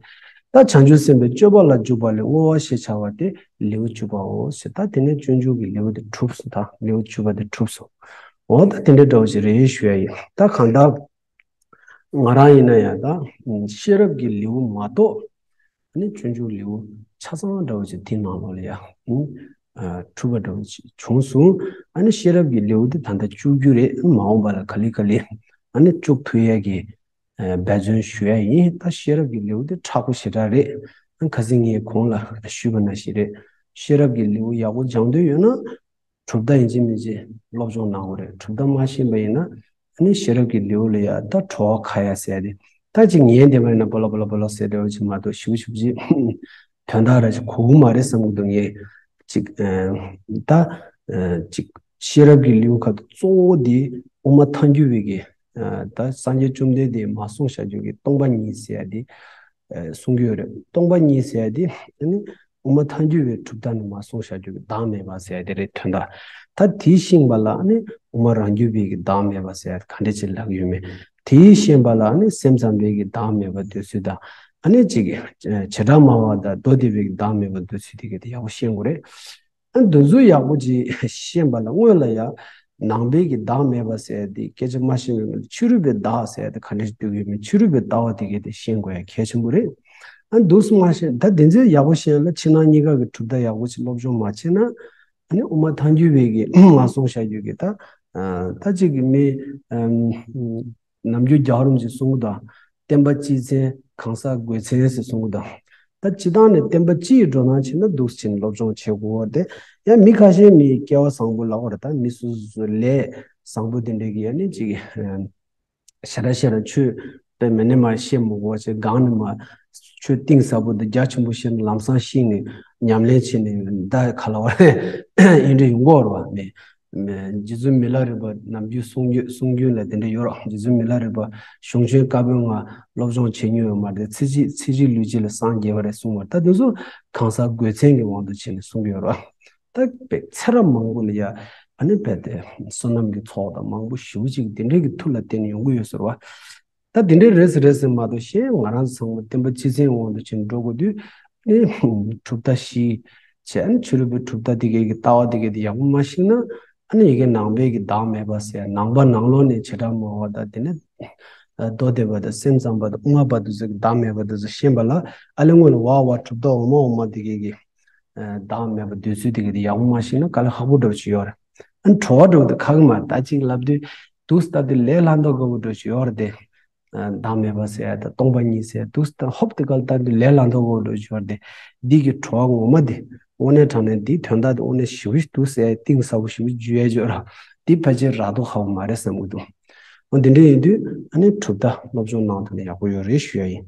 ད་བྱང་ཆུབ་སེམས་དཔའི་སྤྱོད་པ་ལ་འཇུག་པ་ལས་བསྔོ་བ་ཞེས་བྱ་བ་སྟེ་ལེའུ་བཅུ་པའོ་ཞེས། ད་དེ་ནས་སྤྱོད་འཇུག་གི་ལེའུ་དེ་གྲུབ་སོང་། ད་ལེའུ་བཅུ་པ་དེ་གྲུབ་སོང་། འོ་ད་དེ་འདྲའི་འདྲ་བོ་ཞིག་རེད་ཞུ་ཡ་ཡིན། ད་གང་ལྟར་ང་རང་ཡིན་ན་ཡང་ད་ཤེས་རབ་ཀྱི་ལེའུ་མ་གཏོགས་ཨ་ནི་སྤྱོད་འཇུག་ལེའུ་ཆ་ཚང་འདྲ་བོ་ཞིག་དེ་ནང་ལོགས་ལ་ཡང་གྲུབ་པ་འདྲ་བོ་ཞིག་བྱུང་སོང་། ཨ་ནི་ཤེས་རབ་ཀྱི་ལེའུ་དེ་ད་ལྟ་བཅུག་རྒྱུ་རེད། མ་འོངས་པ་ལ་ག་ལེ་ག་ལེ་ཨ་ནི་བཅུག་ཐུབ་ཡ་གི་འབད་བརྩོན་ཞུ་ཡ་ཡིན། ད་ཤེས་རབ་ཀྱི་ལེའུ་དེ་མཁྲེགས་པོ་ཞེ་དྲག་རེད། ཁ་སང་ངས་གོང་ལ་ཞུས་པ་ནང་བཞིན་རེད། ཤེས་རབ་ཀྱི་ལེའུ་ཡག་པོ་སྦྱང་འདོད་ཡོད་ན། གྲུབ་མཐའ་ཡིན་གཅིག་མིན་གཅིག་སློབ་སྦྱོང་གནང་དགོས་རེད། གྲུབ་མཐའ་མ་ཤེས་པ་ཡིན་ན། ཨ་ནི་ཤེས་རབ་ཀྱི་ལེའུ་ལ་ཡ་ད་བྲོ་བ་ཁ་ཡ་ཟེར་ཏེ། ད་ཅིག་ཉན་བསྡད་པ་ཡིན་ན་བོ་ལོ་བོ་ལོ་བོ་ལོ་ཟེར་བསྡད་པ་ཅིག་མ་གཏོགས་ཞིབ་ཞིབ་ཅིག་དོན་དག་ར་ཅིག་གོ་གི་མ་རེད་བསམ་གྱི་འདུག་ངས། ཅིག་ཨ་ད་ཨ་ཅིག་ཤེས་རབ་ཀྱི་ལེའུ་ཁ་གཙོ་བོ་འདི་དབུ་མ་ཐལ་འགྱུར་བའི་གི་ཨ་ད་སངས་རྒྱས་བཅོམ་ལྡན་འདས་མར་གསུངས་བཞག་རྒྱུ་གི་སྟོང་པ་ཉིད་ཟེར་ཡ་འདི་ཨ་གསུང་གི་ཡོད་རེད། སྟོང་པ་ཉིད་ཟེར་ཡ་འདི་ཨ་ནི་དབུ་མ་ཐལ་འགྱུར་བའི་གྲུབ་མཐའ་ནས་མར་གསུངས་བཞག་རྒྱུ་གི་བདག་མེད་པ་ཟེར་ཡ་དེ་རེད། དོན་དག་ད་དེ་ཤེས་པ་ལ་ཨ་ནི་དབུ་མ་རང་རྒྱུད་པའི་གི་བདག་མེད་པ་ཟེར་ཡ་ག་འདྲ་ཅིག་ལབ་ཡོད་མེད། དེ་ཤེས་པ་ལ་ཨ་ནི་སེམས་ཙམ་པའི་གི་བདག་མེད་པ་འདོད་ཚུལ་དང་། ཨ་ནི་ཅིག་བྱེ་བྲག་སྨྲ་བ་དང་མདོ་སྡེ་པའི་གི་བདག་མེད་པ་འདོད་ཚུལ་དེ་གི་དེ་ཡག་པོ་ཤེས་དགོས་རེད། ཨ་འདི་ཚོ་ཡག་པོ་ཅིག་ཤེས་པ་ལ་སྔོན་ལ་ཡང་ནང་པའི་གི་བདག་མེད་པ་ཟེར་ཡ་དེ་སྐད་ཆ་མ་ཤེས་པའི་སྔོན་ལ་ཕྱི་རོལ་པའི་བདག་ཟེར་ཡ་དེ་ག་འདྲ་ཞིག་འདོད་ཀྱི་ཡོད་མེད། ཕྱི་རོལ་པའི་བདག་པོ་དེ་གས་དེ་ཤེས་དགོས་ཡ་གལ་ཆེན་པོ་རེད། ཨ་འདུག་སེ་མ་ཤེས། ད་དེ་ཚོ་ཡག་པོ་ཤེས་ཡ་ལ་ཕྱི་ནང་གཉིས་ཀ་གི་གྲུབ་མཐའ་ཡག་པོ་ཅིག་སློབ་སྦྱོང་མ་བྱས་ན། ཨ་ནི་དབུ་མ་ཐལ་འགྱུར་བའི་གི་མར་གསུངས་བཞག་རྒྱུ་གི་ད་ཨ་ད་ཅིག་གི་མི་ཨམ། ནམ་རྒྱུན་རྒྱལ་བ་རིན་པོ་ཆེས་གསུང་གི་འདུག་བསྟན་པ་སྤྱིའི་མཚན་གང་ཟག་དགོས་མཚན་ཟེར་གསུང་གི་འདུག་ད་སྤྱི་བཏང་ནས་བསྟན་པ་སྤྱི་ཡི་འགྲོ་སྟངས་བྱས་ན་འདུག་སེ་བྱས་ནས་སློབ་སྦྱོང་བྱེད་དགོས་པ་དེ། ཡང་མི་ཁ་ཤས་མི་སྐལ་བ་བཟང་པོ་ལབ་པ་རེད། ད་མི་སོ་སོ་ལས་བཟང་པོ་དེ་འདྲས་ཀྱི་ཡ་ནི་ཅིག་ཞེ་དྲག་ཞེ་དྲག་ཆོས་དཔེ་མེད་ནས་མ་བཤད་མི་དགོས་པ་བྱས། སྒང་ནས་མ་ཆོས་གཏིང་ཟབ་པོ་དང་རྒྱ་ཆེན་པོ་བཤད་ནས་ལམ་སང་ཤེས་ནས་ཉམས་ལེན་བྱས་ནས་ད་ག་ལབ་པ་རེད། ཨེ་འདྲ་ཡོང་གི་ཡོད་རེད་པ། མི་རྗེ་བཙུན་མི་ལ་རས་པ་ནམ་རྒྱུན་གསུང་རྒྱུན་གསུང་རྒྱུན་ལ་དེ་འདྲ་ཡོད་རེད། རྗེ་བཙུན་མི་ལ་རས་པ་གཞུང་ཆེན་བཀའ་པོད་ལྔ་སློབ་སྦྱོང་བྱེད་མྱོང་ཡོད་མ་རེད། ཚེ་གཅིག་ཚེ་གཅིག་ལུས་གཅིག་ལ་སངས་རྒྱས་པ་རེད་གསུངས་པ་རེད། ད་དེ་ཚོ་གང་ཟག་དགོས་མཚན་གྱི་དབང་དུ་བྱས་ནས་གསུང་གི་ཡོད་རེད། ད་དཔེ་ཚེ་རབས་མང་པོ་ལ་ཡ་ཨ་ནི་དཔེ་དེ་བསོད་ནམས་ཀྱི་ཚོགས་དང་མང་པོ་ཞེ་པོ་ཅིག་དེ་འདྲའི་གི་མཐུ་ལ་བརྟེན་ནས་ཡོང་གི་ཡོད་ཟེར་བ། ད་དེ་འདྲའི་རེད་ཟེར་རེད་ཟེར་མ་གཏོགས། གཞན་ང་རང་ཚོ་ཚང་མ་བསྟན་པ་སྤྱི་མཚན་དབང་དུ་བྱས་ནས་འགྲོ་དགོས་དུས། ཨ་ནི་གྲུབ་མཐའ་བཞི་བྱས། ཨ་ནི་ཕྱི་རོལ་པའི་གྲུབ་མཐའ་དེ་གའི་གི་ལྟ་བ་དེ་གའི་དེ་ཡག་པོ་མ་ཤེས་ན། ཨ་ནི་ཡ་གི་ནང་པའི་གི་བདག་མེད་པ་ཟེར། ནང་པ་ནང་ལོགས་ནས་བྱེ་བྲག་སྨྲ་བ་དང་། དེ་ནས་མདོ་སྡེ་པ་དང་སེམས་ཙམ་པ་དང་དབུ་མ་པ་དེ་ཚོ་གི་བདག་མེད་པ་དེ་ཚོ་ཤེས་པ་ལ། ཨ་ལས་སྔོན་ལ་བ་བ་གྲུབ་མཐའ་འོག་མ་འོག་མ་དེ་གའི་གི་བདག་མེད་པ་འདོད་ཚུལ་དེ་གའི་དེ་ཡག་པོ་མ་ཤེས་ན་དཀའ་ལས་ཁག་པོ་འདྲ་བོ་ཅིག་ཡོད་རེད། ཨ་ནི་བྲོ་བ་འདྲ་བོ་དེ་ཁག་གི་མ་རེད། ད་ཅིག་ལབ་དུས་འདུག་སྟབས་དེ་ལས་སླ་མདོག་དགའ་པོ་འདྲ་བོ་ཅིག་ཡོད་རེད་དེ། བདག་མེད་པ་ཟེར་ཡ་དང་སྟོང་པ་ཉིད་ཟེར་ཡ་འདུག་སེ་ད་ཧོབ་དེ་ག་ལ་ལྟ་དུས་ལས་སླ་མདོག་དགའ་པོ་འདྲ་བོ་ཅིག་ཡོད་རེད་དེ། འདི་གི་བྲོ་བ་ངོ་མ་དེ་དངོས་གནས་དྲང་གནས་འདིའི་དོན་དག་དེ་དངོས་གནས་ཞེ་པོ་འདུག་སེ་གཏིང་ཟབ་པོ་ཞེ་པོ་འཇུ་ཡ་ཅིག་ཡོད་རེད། འདི་ཕལ་ཆེར་རག་མདོག་ཁ་པོ་མ་རེད་བསམ་གྱི་འདུག་འོ་དེ་འདྲ་ཡིན་དུས་ཨ་ནི་གྲུབ་མཐའ་སློབ་སྦྱོང་གནང་ཐུབ་ན་ཡག་པོ་ཡོད་རེད་ཞུ་ཡ་ཡིན།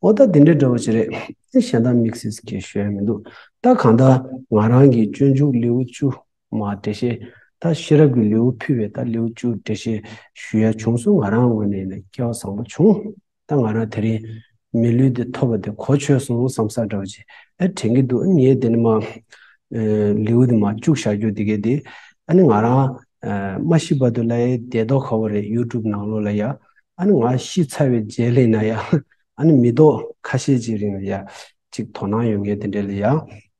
འོ་ད་དེ་འདྲའི་འདྲ་བོ་ཅིག་རེད། ཨ་ནི་གཞན་དག་དམིགས་བསལ་གྱི་ཞུ་ཡ་མི་འདུག་ད་གང་ལྟར་ང་རང་གི་སྤྱོད་འཇུག་ལེའུ་བཅུ་མ་འགྲེལ་བཤད། ད་ཤེས་རབ་ཀྱི་ལེའུ་ཕུལ་བས་ད་ལེའུ་བཅུ་འགྲེལ་བཤད་ཞུ་ཡ་བྱུང་སོང་། ང་རང་ངོས་ནས་ཡིན་ན་སྐལ་བ་བཟང་པོ་བྱུང་། ད་ང་རང་དེ་རིང་མི་ལུས་འདི་ཐོབ་པ་དེ་གོ་ཆོད་སོང་བསམ་ས་འདྲ་བོ་ཅིག་ཨེ་དྲན་གྱི་འདུག་ངས་དེ་ནི་མ་ཨེ་ལེའུ་དེ་མ་བཅུག་བཞག་རྒྱུ་དེ་གས་དེ། ཨ་ནི་ང་རང་ཨེ་མ་ཤི་བར་དུ་ལ་ཨེ་བསྡད་མདོག་ཁ་པོ་རེད། ཡུ་ཊུབ་ནང་ལོགས་ལ་ཡ། ཨ་ནི་ང་ཤི་ཚར་བའི་རྗེས་ལ་ཡིན་ན་ཡ། ཨ་ནི་མི་ཐོག་ཁ་ཤས་ཅིག་རིང་ལ་ཡ། ཅིག་དོ་སྣང་ཡོད་མཁན་དེ་འདྲ་ལ་ཡ།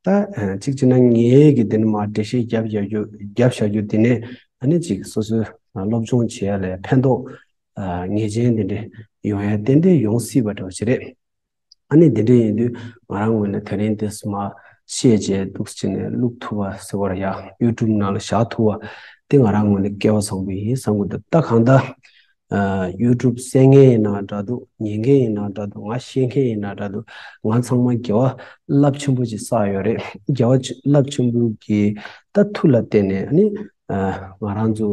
ད་ཨ་ཅིག་བྱས་ན་ངའི་གི་དེ་ནི་མ་འགྲེལ་བཤད་རྒྱབ་བཞག་རྒྱུ་རྒྱབ་བཞག་རྒྱུ་དེ་ནས་ཨ་ནི་ཅིག་སོ་སོའི་སློབ་སྦྱོང་བྱེད་ཡ་ལ་ཡ་ཕན་ཐོགས་ཨ་ངེས་ཅན་དེ་འདྲ་ཡོང་ཡ་ཏན་ཏན་ཡོང་སྲིད་པ་འདྲ་བོ་ཅིག་རེད། ཨ་ནི་དེ་འདྲ་ཡིན་དུས་ང་རང་ངོས་ནས་དེ་རིང་དེ་སུ་མ་བཤད་རྗེས་འདུག་སེ་བྱས་ནས་བླུག་ཐུབ་པ་ཟེར་བ་ར་ཡ། ཡུ་ཊུབ་ནང་ལ་བཞག་ཐུབ་པ་དེ་ང་རང་ངོས་ནས་སྐལ་བ་བཟང་པོ་ཡིན་བསམ་གི་འདུག་ད་གང་ལྟར་ ཨ་ཡུ་ཊུབ་གསན་མཁན་ཡིན་ན་འདྲ་འདུག་ཉན་མཁན་ཡིན་ན་འདྲ་འདུག་ང་བཤད་མཁན་ཡིན་ན་འདྲ་འདུག་ང་ཚང་མ་དགེ་བ་རླབས་ཆེན་པོ་ཅིག་བསགས་ཡོད་རེད། དགེ་བ་ཆེ་རླབས་ཆེན་པོ་གི་ད་མཐུ་ལ་བརྟེན་ནས་ཨ་ནི་ཨ་ང་རང་ཚོ་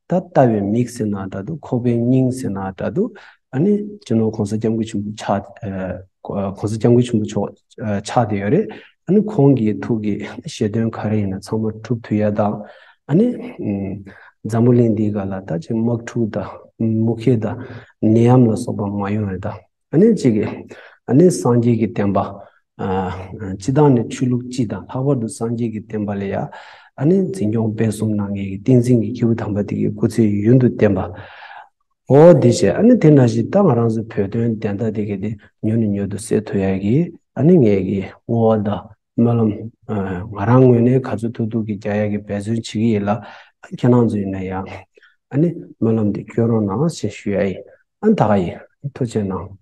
ད་ལྟ་བའི་མིག་ཟེར་ན་འདྲ་འདུག་ཁོག་པའི་སྙིང་ཟེར་ན་འདྲ་འདུག་ཨ་ནི་སྤྱི་ནོར་༸གོང་ས་༸སྐྱབས་མགོན་ཆེན་པོ་ཕྱག་ཨ་༸གོང་ས་༸སྐྱབས་མགོན་ཆེན་པོ་མཆོག་ཨ་ཕྱག་བསྟན་ཡོད་རེད། ཨ་ནི་ཁོང་གི་ཐུགས་ཀྱི་བཞེད་དོན་ག་རེ་ཡིན་ན་ཚང་མ་གྲུབ་ཐུབ་ཡ་དང་། ཨ་ནི་ཨམ་འཛམ་བུ་གླིང་འདིའི་སྒང་ལ་ད་ཅིག་དམག་འཁྲུག་དང་མུ་གེ་དང་ནད་ཡམས་ལ་སོགས་པ་མ་ཡོང་ཡ་དང་། ཨ་ནི་གཅིག་གིས་ཨ་ནི་སངས་རྒྱས་ཀྱི་བསྟན་པ་ཨ་སྤྱི་བཏང་ནས་ཆོས་ལུགས་སྤྱི་དང་ལྷག་པར་དུ་སངས་རྒྱས་ཀྱི་བསྟན་པ་ལ་ཡ་ཨ་ནི་འཛིན་སྐྱོང་སྤེལ་གསུམ་གནང་མཁན་གྱི་བསྟན་འཛིན་གྱི་སྐྱེས་བུ་དམ་པ་དེ་གའི་སྐུ་ཚེ་ཡུན་དུ་བརྟན་པ། འོ་དེ་བྱས་ཨ་ནི་དེ་ནང་བཞིན་ད་ང་རང་ཚོ་བོད་དོན་བདེན་མཐའ་དེ་གའི་དེ་མྱུར་ནས་མྱུར་དུ་སེལ་ཐུབ་ཡ་གི་ཨ་ནི་ངས་ཀྱི་བསྔོ་བ་དང་སྨོན་ལམ་ཨ་ང་རང་ངོས་ནས་ག་ཚོད་ཐུབ་ཐུབ་ཀྱི་རྒྱག་ཡ་གི་འབད་བརྩོན་བྱེད་ཀྱི་ཡིན་ལ། ཁྱེད་རང་ཚོ་ཡིན་ན་ཡང་ཨ་ནི་སྨོན་ལམ་དེ་སྐྱོན་རོགས་གནང་ཞེས་ཞུ་ཡ་ཡིན། ཨ་ནི་ད་ག་ཡིན། ཐུགས་རྗེ་གནང་།